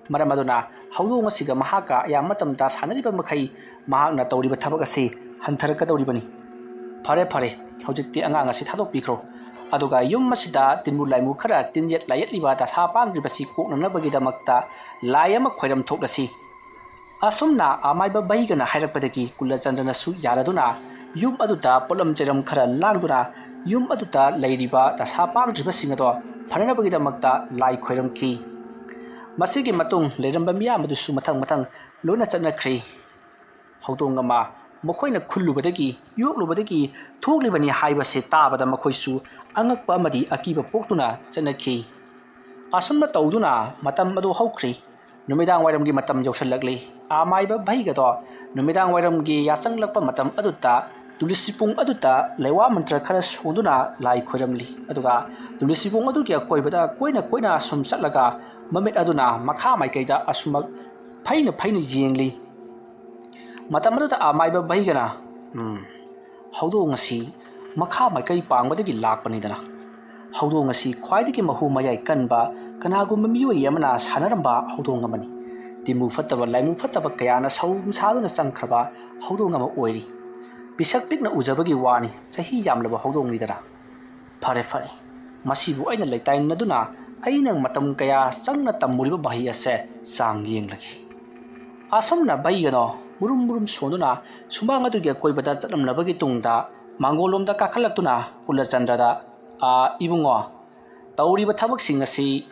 ꯃꯔꯝ ꯑꯗꯨꯅ ꯍꯧꯗꯣꯡ ꯑꯁꯤꯒ ꯃꯍꯥꯛꯀ ꯑꯌꯥꯝꯕ ꯃꯇꯝꯗ ꯁꯥꯟꯅꯔꯤꯕ ꯃꯈꯩ ꯃꯍꯥꯛꯅ ꯇꯧꯔꯤꯕ ꯊꯕꯛ ꯑꯁꯤ ꯍꯟꯊꯔꯛꯀꯗꯧꯔꯤꯕꯅꯤ꯫ ꯐꯔꯦ, ꯐꯔꯦ, ꯍꯧꯖꯤꯛꯇꯤ ꯑꯉꯥꯡ ꯑꯁꯤ ꯊꯥꯗꯣꯛꯄꯤꯈ꯭ꯔꯣ꯫ ꯑꯗꯨꯒ ꯌꯨꯝ ꯑꯁꯤꯗ ꯇꯤꯟꯕꯨ ꯂꯥꯏꯃꯨ ꯈꯔ ꯇꯤꯟꯌꯦꯠ ꯂꯥꯏꯌꯦꯠꯂꯤꯕ ꯗꯁꯥ ꯄꯥꯡꯗ꯭ꯔꯤꯕꯁꯤ ꯀꯣꯛꯅꯅꯕꯒꯤꯗꯃꯛꯇ ꯂꯥꯏ ꯑꯃ ꯈꯣꯏꯔꯝ ꯊꯣꯛꯂꯁꯤ꯫" ꯑꯁꯨꯝꯅ ꯑꯃꯥꯏꯕ ꯚꯩꯒꯅ ꯍꯥꯏꯔꯛꯄꯗꯒꯤ ꯀꯨꯂꯆꯟꯗ꯭ꯔꯅꯁꯨ ꯌꯥꯔꯗꯨꯅ ꯌꯨꯝ ꯑꯗꯨꯗ ꯄꯣꯠꯂꯝ ꯆꯩꯔꯝ ꯈꯔ ꯂꯥꯡꯗꯨꯅ ꯌꯨꯝ ꯑꯗꯨꯗ ꯂꯩꯔꯤꯕ ꯗꯁꯥ ꯄꯥꯡꯗ꯭ꯔꯤꯕꯁꯤꯡ ꯑꯗꯣ ꯐꯅꯅꯕꯒꯤꯗꯃꯛꯇ ꯂꯥꯏ ꯈꯣꯏꯔꯝꯈꯤ꯫ ꯃꯁꯤꯒꯤ ꯃꯇꯨꯡ ꯂꯩꯔꯝꯕ ꯃꯤꯌꯥꯝ ꯑꯗꯨꯁꯨ ꯃꯊꯪ ꯃꯊꯪ ꯂꯣꯏꯅ ꯆꯠꯅꯈ꯭ꯔꯦ꯫ ꯍꯧꯗꯣꯡ ꯑꯃ ꯃꯈꯣꯏꯅ ꯈꯨꯜꯂꯨꯕꯗꯒꯤ, ꯌꯣꯛꯂꯨꯕꯗꯒꯤ ꯊꯣꯛꯂꯤꯕꯅꯤ ꯍꯥꯏꯕꯁꯤ ꯇꯥꯕꯗ ꯃꯈꯣꯏꯁꯨ ꯑꯉꯛꯄ ꯑꯃꯗꯤ ꯑꯀꯤꯕ ꯄꯣꯛꯇꯨꯅ ꯆꯠꯅꯈꯤ꯫ ꯑꯁꯨꯝꯅ ꯇꯧꯗꯨꯅ ꯃꯇꯝ ꯑꯗꯨ ꯍꯧꯈ꯭ꯔꯤ꯫ ꯅꯨꯃꯤꯗꯥꯡ ꯋꯥꯏꯔꯝꯒꯤ ꯃꯇꯝ ꯌꯧꯁꯤꯜꯂꯛꯂꯤ꯫ ꯑꯃꯥꯏꯕ ꯚꯩꯒꯗꯣ ꯅꯨꯃꯤꯗꯥꯡ ꯋꯥꯏꯔꯝꯒꯤ ꯌꯥꯆꯪꯂꯛꯄ ꯃꯇꯝ ꯑꯗꯨꯗ ꯇꯨꯂꯁꯤ ꯄꯨꯡ ꯑꯗꯨꯗ ꯂꯩꯋꯥ ꯃꯟꯇ꯭ꯔ ꯈꯔ ꯁꯣꯟꯗꯨꯅ ꯂꯥꯏ ꯈꯣꯏꯔꯝꯂꯤ꯫ ꯑꯗꯨꯒ ꯇꯨꯂꯁꯤ ꯄꯨꯡ ꯑꯗꯨꯒꯤ ꯑꯀꯣꯏꯕꯗ ꯀꯣꯏꯅ ꯀꯣꯏꯅ ꯁꯨꯝ ꯆꯠꯂꯒ ꯃꯃꯤꯠ ꯑꯗꯨꯅ ꯃꯈꯥ ꯃꯥꯏꯀꯩꯗ ꯑꯁꯨꯃꯛ ꯐꯩꯅ ꯐꯩꯅ ꯌꯦꯡꯂꯤ꯫ ꯃꯇꯝ ꯑꯗꯨꯗ ꯑꯃꯥꯏꯕ ꯚꯩꯒꯅ, "ꯎꯝ, ꯍꯧꯗꯣꯡ ꯑꯁꯤ ꯃꯈꯥ ꯃꯥꯏꯀꯩ ꯄꯥꯡꯕꯗꯒꯤ ꯂꯥꯛꯄꯅꯤꯗꯅ꯫ ꯍꯧꯗꯣꯡ ꯑꯁꯤ ꯈ꯭ꯋꯥꯏꯗꯒꯤ ꯃꯍꯨ ꯃꯌꯥꯏ ꯀꯟꯕ, ꯀꯅꯥꯒꯨꯝꯕ ꯃꯤꯑꯣꯏ ꯑꯃꯅ ꯁꯥꯟꯅꯔꯝꯕ ꯍꯧꯗꯣꯡ ꯑꯃꯅꯤ꯫ ꯇꯤꯟꯃꯨ ꯐꯠꯇꯕ, ꯂꯥꯏꯃꯨ ꯐꯠꯇꯕ ꯀꯌꯥꯅ ꯁꯧ ꯁꯥꯗꯨꯅ ꯆꯪꯈ꯭ꯔꯕ ꯍꯧꯗꯣꯡ ꯑꯃ ꯑꯣꯏꯔꯤ꯫ ꯄꯤꯁꯛ ꯄꯤꯛꯅ ꯎꯖꯕꯒꯤ ꯋꯥꯅꯤ, ꯆꯍꯤ ꯌꯥꯝꯂꯕ ꯍꯧꯗꯣꯡꯅꯤꯗꯅ꯫ ꯐꯔꯦ, ꯐꯔꯦ, ꯃꯁꯤꯕꯨ ꯑꯩꯅ ꯂꯩꯇꯥꯏꯅꯗꯨꯅ ꯑꯩꯅ ꯃꯇꯝ ꯀꯌꯥ ꯆꯪꯅ ꯇꯝꯃꯨꯔꯤꯕ ꯃꯍꯩ ꯑꯁꯦ ꯆꯥꯡ ꯌꯦꯡꯂꯒꯦ꯫" ꯑꯁꯨꯝꯅ ꯚꯩꯒꯅꯣ ꯃꯨꯔꯨꯝ ꯃꯨꯔꯨꯝ ꯁꯣꯟꯗꯨꯅ ꯁꯨꯃꯥꯡ ꯑꯗꯨꯒꯤ ꯑꯀꯣꯏꯕꯗ ꯆꯠꯂꯝꯂꯕꯒꯤ ꯇꯨꯡꯗ ꯃꯥꯡꯒꯣꯜꯂꯣꯝꯗ ꯀꯥꯈꯠꯂꯛꯇꯨꯅ ꯀꯨꯂꯆꯟꯗ꯭ꯔꯗ, "ꯑꯥ, ꯏꯕꯨꯡꯉꯣ, ꯇꯧꯔꯤꯕ ꯊꯕꯛꯁꯤꯡ ꯑꯁꯤ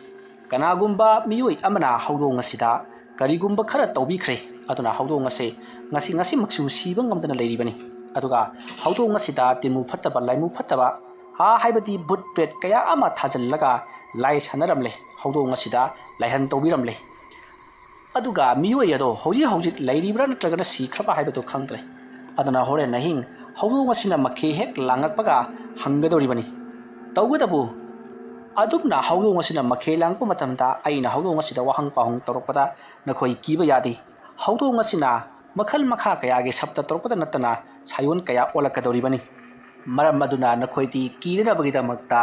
ꯀꯅꯥꯒꯨꯝꯕ ꯃꯤꯑꯣꯏ ꯑꯃꯅ ꯍꯧꯗꯣꯡ ꯑꯁꯤꯗ ꯀꯔꯤꯒꯨꯝꯕ ꯈꯔ ꯇꯧꯕꯤꯈ꯭ꯔꯦ꯫ ꯑꯗꯨꯅ ꯍꯧꯗꯣꯡ ꯑꯁꯤ ꯉꯁꯤ, ꯉꯁꯤꯃꯛꯁꯨ ꯁꯤꯕ ꯉꯝꯗꯅ ꯂꯩꯔꯤꯕꯅꯤ꯫ ꯑꯗꯨꯒ ꯍꯧꯗꯣꯡ ꯑꯁꯤꯗ ꯇꯤꯟꯃꯨ ꯐꯠꯇꯕ, ꯂꯥꯏꯃꯨ ꯐꯠꯇꯕ, ꯍꯥ ꯍꯥꯏꯕꯗꯤ ꯚꯨꯠ ꯄ꯭ꯔꯦꯠ ꯀꯌꯥ ꯑꯃ ꯊꯥꯖꯤꯜꯂꯒ ꯂꯥꯏ ꯁꯥꯟꯅꯔꯝꯂꯦ꯫ ꯍꯧꯗꯣꯡ ꯑꯁꯤꯗ ꯂꯥꯏꯍꯟ ꯇꯧꯕꯤꯔꯝꯂꯦ꯫ ꯑꯗꯨꯒ ꯃꯤꯑꯣꯏ ꯑꯗꯣ ꯍꯧꯖꯤꯛ ꯍꯧꯖꯤꯛ ꯂꯩꯔꯤꯕ꯭ꯔꯥ ꯅꯠꯇ꯭ꯔꯒꯅ ꯁꯤꯈ꯭ꯔꯕ ꯍꯥꯏꯕꯗꯨ ꯈꯪꯗ꯭ꯔꯦ꯫ ꯑꯗꯨꯅ ꯍꯣꯔꯦꯟ ꯑꯍꯤꯡ ꯍꯧꯗꯣꯡ ꯑꯁꯤꯅ ꯃꯈꯦ ꯍꯦꯛ ꯂꯥꯡꯉꯛꯄꯒ ꯍꯪꯒꯗꯧꯔꯤꯕꯅꯤ꯫ ꯇꯧꯕꯇꯕꯨ ꯑꯗꯨꯝꯅ ꯍꯧꯗꯣꯡ ꯑꯁꯤꯅ ꯃꯈꯦ ꯂꯥꯡꯉꯛꯄ ꯃꯇꯝꯗ ꯑꯩꯅ ꯍꯧꯗꯣꯡ ꯑꯁꯤꯗ ꯋꯥꯍꯪ ꯄꯥꯎꯍꯪ ꯇꯧꯔꯛꯄꯗ ꯅꯈꯣꯏ ꯀꯤꯕ ꯌꯥꯗꯦ꯫ ꯍꯧꯗꯣꯡ ꯑꯁꯤꯅ ꯃꯈꯜ ꯃꯈꯥ ꯀꯌꯥꯒꯤ ꯁꯞꯇ ꯇꯧꯔꯛꯄꯗ ꯅꯠꯇꯅ ꯁꯥꯏꯑꯣꯟ ꯀꯌꯥ ꯑꯣꯜꯂꯛꯀꯗꯧꯔꯤꯕꯅꯤ꯫ ꯃꯔꯝ ꯑꯗꯨꯅ ꯅꯈꯣꯏꯗꯤ ꯀꯤꯗꯅꯕꯒꯤꯗꯃꯛꯇ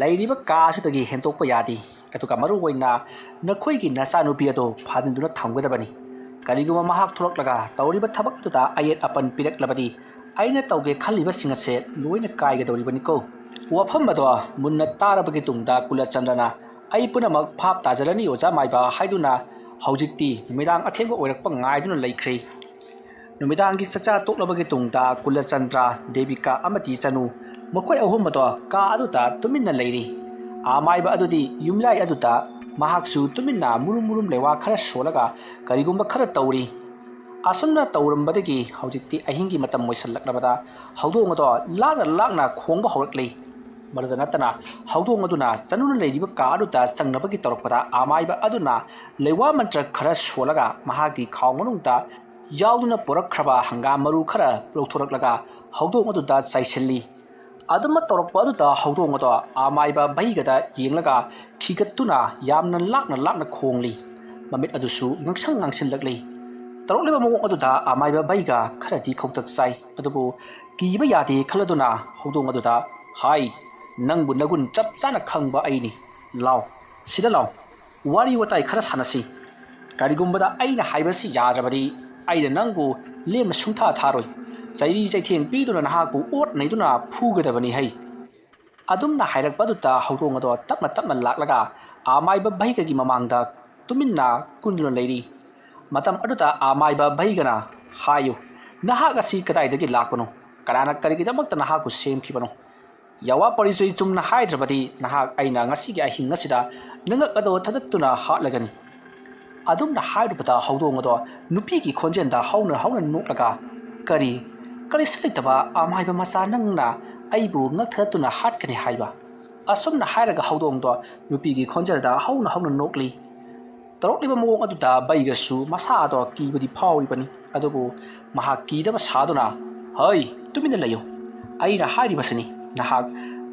ꯂꯩꯔꯤꯕ ꯀꯥ ꯑꯁꯤꯗꯒꯤ ꯍꯦꯟꯗꯣꯛꯄ ꯌꯥꯗꯦ꯫ ꯑꯗꯨꯒ ꯃꯔꯨꯑꯣꯏꯅ ꯅꯈꯣꯏꯒꯤ ꯅꯆꯥꯅꯨꯄꯤ ꯑꯗꯨ ꯐꯥꯖꯤꯟꯗꯨꯅ ꯊꯝꯒꯗꯕꯅꯤ꯫ ꯀꯔꯤꯒꯨꯝꯕ ꯃꯍꯥꯛ ꯊꯣꯛꯂꯛꯂꯒ ꯇꯧꯔꯤꯕ ꯊꯕꯛ ꯑꯗꯨꯗ ꯑꯌꯦꯠ ꯑꯄꯟ ꯄꯤꯔꯛꯂꯕꯗꯤ ꯑꯩꯅ ꯇꯧꯒꯦ ꯈꯜꯂꯤꯕꯁꯤꯡ ꯑꯁꯦ ꯂꯣꯏꯅ ꯀꯥꯏꯒꯗꯧꯔꯤꯕꯅꯤꯀꯣ꯫" ꯋꯥꯐꯝ ꯑꯗꯣ ꯃꯨꯟꯅ ꯇꯥꯔꯕꯒꯤ ꯇꯨꯡꯗ ꯀꯨꯂꯆꯟꯗ꯭ꯔꯅ, "ꯑꯩ ꯄꯨꯝꯅꯃꯛ ꯚꯥꯞ ꯇꯥꯖꯔꯅꯤ ꯑꯣꯖꯥ ꯃꯥꯏꯕ" ꯍꯥꯏꯗꯨꯅ ꯍꯧꯖꯤꯛꯇꯤ ꯅꯨꯃꯤꯗꯥꯡ ꯑꯊꯦꯡꯕ ꯑꯣꯏꯔꯛꯄ ꯉꯥꯏꯗꯨꯅ ꯂꯩꯈ꯭ꯔꯦ꯫ ꯅꯨꯃꯤꯗꯥꯡꯒꯤ ꯆꯥꯛꯆꯥ ꯇꯣꯛꯂꯕꯒꯤ ꯇꯨꯡꯗ ꯀꯨꯂꯆꯟꯗ꯭ꯔ, ꯗꯦꯕꯤꯀꯥ ꯑꯃꯗꯤ ꯆꯅꯨ, ꯃꯈꯣꯏ ꯑꯍꯨꯝ ꯑꯗꯣ ꯀꯥ ꯑꯗꯨꯗ ꯇꯨꯃꯤꯟꯅ ꯂꯩꯔꯤ꯫ ꯑꯃꯥꯏꯕ ꯑꯗꯨꯗꯤ ꯌꯨꯝꯌꯥꯏ ꯑꯗꯨꯗ ꯃꯍꯥꯛꯁꯨ ꯇꯨꯃꯤꯟꯅ ꯃꯨꯔꯨꯝ ꯃꯨꯔꯨꯝ ꯂꯩꯋꯥ ꯈꯔ ꯁꯣꯜꯂꯒ ꯀꯔꯤꯒꯨꯝꯕ ꯈꯔ ꯇꯧꯔꯤ꯫ ꯑꯁꯨꯝꯅ ꯇꯧꯔꯝꯕꯗꯒꯤ ꯍꯧꯖꯤꯛꯇꯤ ꯑꯍꯤꯡꯒꯤ ꯃꯇꯝ ꯑꯣꯏꯁꯜꯂꯛꯂꯕꯗ ꯍꯧꯗꯣꯡ ꯑꯗꯣ ꯂꯥꯛꯅ ꯂꯥꯛꯅ ꯈꯣꯡꯕ ꯍꯧꯔꯛꯂꯤ꯫ ꯃꯗꯨꯗ ꯅꯠꯇꯅ ꯍꯧꯗꯣꯡ ꯑꯗꯨꯅ ꯆꯅꯨꯅ ꯂꯩꯔꯤꯕ ꯀꯥ ꯑꯗꯨꯗ ꯆꯪꯅꯕꯒꯤ ꯇꯧꯔꯛꯄꯗ ꯑꯃꯥꯏꯕ ꯑꯗꯨꯅ ꯂꯩꯋꯥ ꯃꯟꯇ꯭ꯔ ꯈꯔ ꯁꯣꯜꯂꯒ ꯃꯍꯥꯛꯀꯤ ꯈꯥꯎ ꯃꯅꯨꯡꯗ ꯌꯥꯎꯗꯨꯅ ꯄꯨꯔꯛꯈ꯭ꯔꯕ ꯍꯪꯒꯥꯝ ꯃꯔꯨ ꯈꯔ ꯂꯧꯊꯣꯔꯛꯂꯒ ꯍꯧꯗꯣꯡ ꯑꯗꯨꯗ ꯆꯥꯏꯁꯤꯜꯂꯤ꯫ ꯑꯗꯨꯃꯛ ꯇꯧꯔꯛꯄ ꯑꯗꯨꯗ ꯍꯧꯗꯣꯡ ꯑꯗꯣ ꯑꯃꯥꯏꯕ ꯚꯩꯒꯗ ꯌꯦꯡꯂꯒ ꯈꯤꯒꯠꯇꯨꯅ ꯌꯥꯝꯅ ꯂꯥꯛꯅ ꯂꯥꯛꯅ ꯈꯣꯡꯂꯤ꯫ ꯃꯃꯤꯠ ꯑꯗꯨꯁꯨ ꯉꯥꯡꯁꯪ ꯉꯥꯡꯁꯤꯜꯂꯛꯂꯤ꯫ ꯇꯧꯔꯛꯂꯤꯕ ꯃꯑꯣꯡ ꯑꯗꯨꯗ ꯑꯃꯥꯏꯕ ꯚꯩꯒ ꯈꯔꯗꯤ ꯈꯧꯇꯛ ꯆꯥꯏ꯫ ꯑꯗꯨꯕꯨ ꯀꯤꯕ ꯌꯥꯗꯦ ꯈꯜꯂꯗꯨꯅ ꯍꯧꯗꯣꯡ ꯑꯗꯨꯗ, "ꯍꯥꯏ, ꯅꯪꯕꯨ ꯅꯒꯨꯟ ꯆꯞ ꯆꯥꯅ ꯈꯪꯕ ꯑꯩꯅꯤ꯫ ꯂꯥꯎ, ꯁꯤꯗ ꯂꯥꯎ꯫ ꯋꯥꯔꯤ ꯋꯥꯇꯥꯏ ꯈꯔ ꯁꯥꯟꯅꯁꯤ꯫ ꯀꯔꯤꯒꯨꯝꯕꯗ ꯑꯩꯅ ꯍꯥꯏꯕꯁꯤ ꯌꯥꯗ꯭ꯔꯕꯗꯤ ꯑꯩꯅ ꯅꯪꯕꯨ ꯂꯦꯝꯅ ꯁꯨꯡꯊꯥ ꯊꯥꯔꯣꯏ꯫ ꯆꯩꯔꯤ ꯆꯩꯊꯦꯡ ꯄꯤꯗꯨꯅ ꯅꯍꯥꯛꯄꯨ ꯑꯣꯠ ꯅꯩꯗꯨꯅ ꯐꯨꯒꯗꯕꯅꯤ ꯍꯩ꯫" ꯑꯗꯨꯝꯅ ꯍꯥꯏꯔꯛꯄ ꯑꯗꯨꯗ ꯍꯧꯗꯣꯡ ꯑꯗꯣ ꯇꯞꯅ ꯇꯞꯅ ꯂꯥꯛꯂꯒ ꯑꯃꯥꯏꯕ ꯚꯩꯒꯒꯤ ꯃꯃꯥꯡꯗ ꯇꯨꯃꯤꯟꯅ ꯀꯨꯟꯗꯨꯅ ꯂꯩꯔꯤ꯫ ꯃꯇꯝ ꯑꯗꯨꯗ ꯑꯃꯥꯏꯕ ꯚꯩꯒꯅ, "ꯍꯥꯏꯌꯨ, ꯅꯍꯥꯛ ꯑꯁꯤ ꯀꯗꯥꯏꯗꯒꯤ ꯂꯥꯛꯄꯅꯣ? ꯀꯅꯥꯅ ꯀꯔꯤꯒꯤꯗꯃꯛꯇ ꯅꯍꯥꯛꯄꯨ ꯁꯦꯝꯈꯤꯕꯅꯣ? ꯌꯥꯋꯥ ꯄꯔꯤꯆꯣꯏ ꯆꯨꯝꯅ ꯍꯥꯏꯗ꯭ꯔꯕꯗꯤ ꯅꯍꯥꯛ ꯑꯩꯅ ꯉꯁꯤꯒꯤ ꯑꯍꯤꯡ ꯑꯁꯤꯗ ꯅꯉꯛ ꯑꯗꯣ ꯊꯗꯠꯇꯨꯅ ꯍꯥꯠꯂꯒꯅꯤ꯫" ꯑꯗꯨꯝꯅ ꯍꯥꯏꯔꯨꯕꯗ ꯍꯧꯗꯣꯡ ꯑꯗꯣ ꯅꯨꯄꯤꯒꯤ ꯈꯣꯟꯖꯦꯜꯗ ꯍꯧꯅ ꯍꯧꯅ ꯅꯣꯛꯂꯒ, "ꯀꯔꯤ, ꯀꯔꯤꯁꯨ ꯂꯩꯇꯕ ꯑꯃꯥꯏꯕ ꯃꯆꯥ ꯅꯪꯅ ꯑꯩꯕꯨ ꯉꯛ ꯊꯗꯠꯇꯨꯅ ꯍꯥꯠꯀꯅꯤ ꯍꯥꯏꯕ?" ꯑꯁꯨꯝꯅ ꯍꯥꯏꯔꯒ ꯍꯧꯗꯣꯡꯗꯣ ꯅꯨꯄꯤꯒꯤ ꯈꯣꯟꯖꯦꯜꯗ ꯍꯧꯅ ꯍꯧꯅ ꯅꯣꯛꯂꯤ꯫ ꯇꯧꯔꯛꯂꯤꯕ ꯃꯑꯣꯡ ꯑꯗꯨꯗ ꯚꯩꯒꯁꯨ ꯃꯁꯥꯗꯣ ꯀꯤꯕꯗꯤ ꯐꯥꯎꯔꯤꯕꯅꯤ꯫ ꯑꯗꯨꯕꯨ ꯃꯍꯥꯛ ꯀꯤꯗꯕ ꯁꯥꯗꯨꯅ, "ꯍꯩ, ꯇꯨꯃꯤꯟꯅ ꯂꯩꯌꯨ꯫ ꯑꯩꯅ ꯍꯥꯏꯔꯤꯕꯁꯤꯅꯤ, ꯅꯍꯥꯛ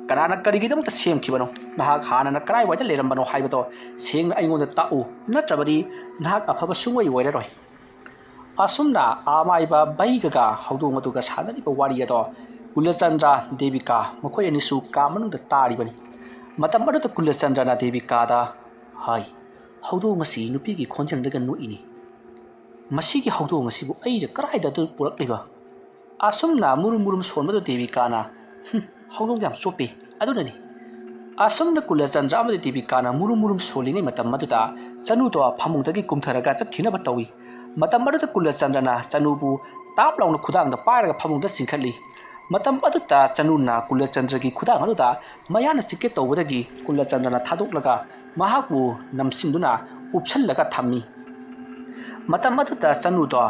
ꯀꯅꯥꯅ ꯀꯔꯤꯒꯤꯗꯃꯛꯇ ꯁꯦꯝꯈꯤꯕꯅꯣ? ꯅꯍꯥꯛ ꯍꯥꯟꯅꯅ ꯀꯗꯥꯏꯋꯥꯏꯗ ꯂꯩꯔꯝꯕꯅꯣ ꯍꯥꯏꯕꯗꯣ ꯁꯦꯡꯅ ꯑꯩꯉꯣꯟꯗ ꯇꯥꯛꯎ, ꯅꯠꯇ꯭ꯔꯕꯗꯤ ꯅꯍꯥꯛ ꯑꯐꯕ ꯁꯨꯡꯑꯣꯏ ꯑꯣꯏꯔꯔꯣꯏ꯫" ꯑꯁꯨꯝꯅ ꯑꯃꯥꯏꯕ ꯚꯩꯒꯒ ꯍꯧꯗꯣꯡ ꯑꯗꯨꯒ ꯁꯥꯟꯅꯔꯤꯕ ꯋꯥꯔꯤ ꯑꯗꯣ ꯀꯨꯂꯆꯟꯗ꯭ꯔ, ꯗꯦꯕꯤꯀꯥ ꯃꯈꯣꯏ ꯑꯅꯤꯁꯨ ꯀꯥ ꯃꯅꯨꯡꯗ ꯇꯥꯔꯤꯕꯅꯤ꯫ ꯃꯇꯝ ꯑꯗꯨꯗ ꯀꯨꯂꯆꯟꯗ꯭ꯔꯅ ꯗꯦꯕꯤꯀꯥꯗ, "ꯍꯥꯏ, ꯍꯧꯗꯣꯡ ꯑꯁꯤ ꯅꯨꯄꯤꯒꯤ ꯈꯣꯟꯖꯦꯜꯗꯒ ꯅꯣꯛꯏꯅꯤ꯫ ꯃꯁꯤꯒꯤ ꯍꯧꯗꯣꯡ ꯑꯁꯤꯕꯨ ꯑꯩꯅ ꯀꯗꯥꯏꯗ ꯑꯗꯨ ꯄꯨꯔꯛꯂꯤꯕ?" ꯑꯁꯨꯝꯅ ꯃꯨꯔꯨꯝ ꯃꯨꯔꯨꯝ ꯁꯣꯟꯕꯗꯨ ꯗꯦꯕꯤꯀꯥꯅ, "ꯍꯨꯝ, ꯍꯧꯗꯣꯡ ꯌꯥꯝ ꯆꯣꯞꯄꯤ꯫ ꯑꯗꯨꯅꯅꯤ꯫" ꯑꯁꯨꯝꯅ ꯀꯨꯂꯆꯟꯗ꯭ꯔ ꯑꯃꯗꯤ ꯗꯦꯕꯤꯀꯥꯅ ꯃꯨꯔꯨꯝ ꯃꯨꯔꯨꯝ ꯁꯣꯜꯂꯤꯉꯩ ꯃꯇꯝ ꯑꯗꯨꯗ ꯆꯅꯨꯗꯣ ꯐꯃꯨꯡꯗꯒꯤ ꯀꯨꯝꯊꯔꯒ ꯆꯠꯈꯤꯅꯕ ꯇꯧꯏ꯫ ꯃꯇꯝ ꯑꯗꯨꯗ ꯀꯨꯂꯆꯟꯗ꯭ꯔꯅ ꯆꯅꯨꯕꯨ ꯇꯥꯞ ꯂꯥꯎꯅ ꯈꯨꯗꯥꯡꯗ ꯄꯥꯏꯔꯒ ꯐꯃꯨꯡꯗ ꯆꯤꯡꯈꯠꯂꯤ꯫ ꯃꯇꯝ ꯑꯗꯨꯗ ꯆꯅꯨꯅ ꯀꯨꯂꯆꯟꯗ꯭ꯔꯒꯤ ꯈꯨꯗꯥꯡ ꯑꯗꯨꯗ ꯃꯌꯥꯅ ꯆꯤꯛꯀꯦ ꯇꯧꯕꯗꯒꯤ ꯀꯨꯂꯆꯟꯗ꯭ꯔꯅ ꯊꯥꯗꯣꯛꯂꯒ ꯃꯍꯥꯛꯄꯨ ꯅꯝꯁꯤꯟꯗꯨꯅ ꯎꯞꯁꯜꯂꯒ ꯊꯝꯃꯤ꯫ ꯃꯇꯝ ꯑꯗꯨꯗ ꯆꯅꯨꯗꯣ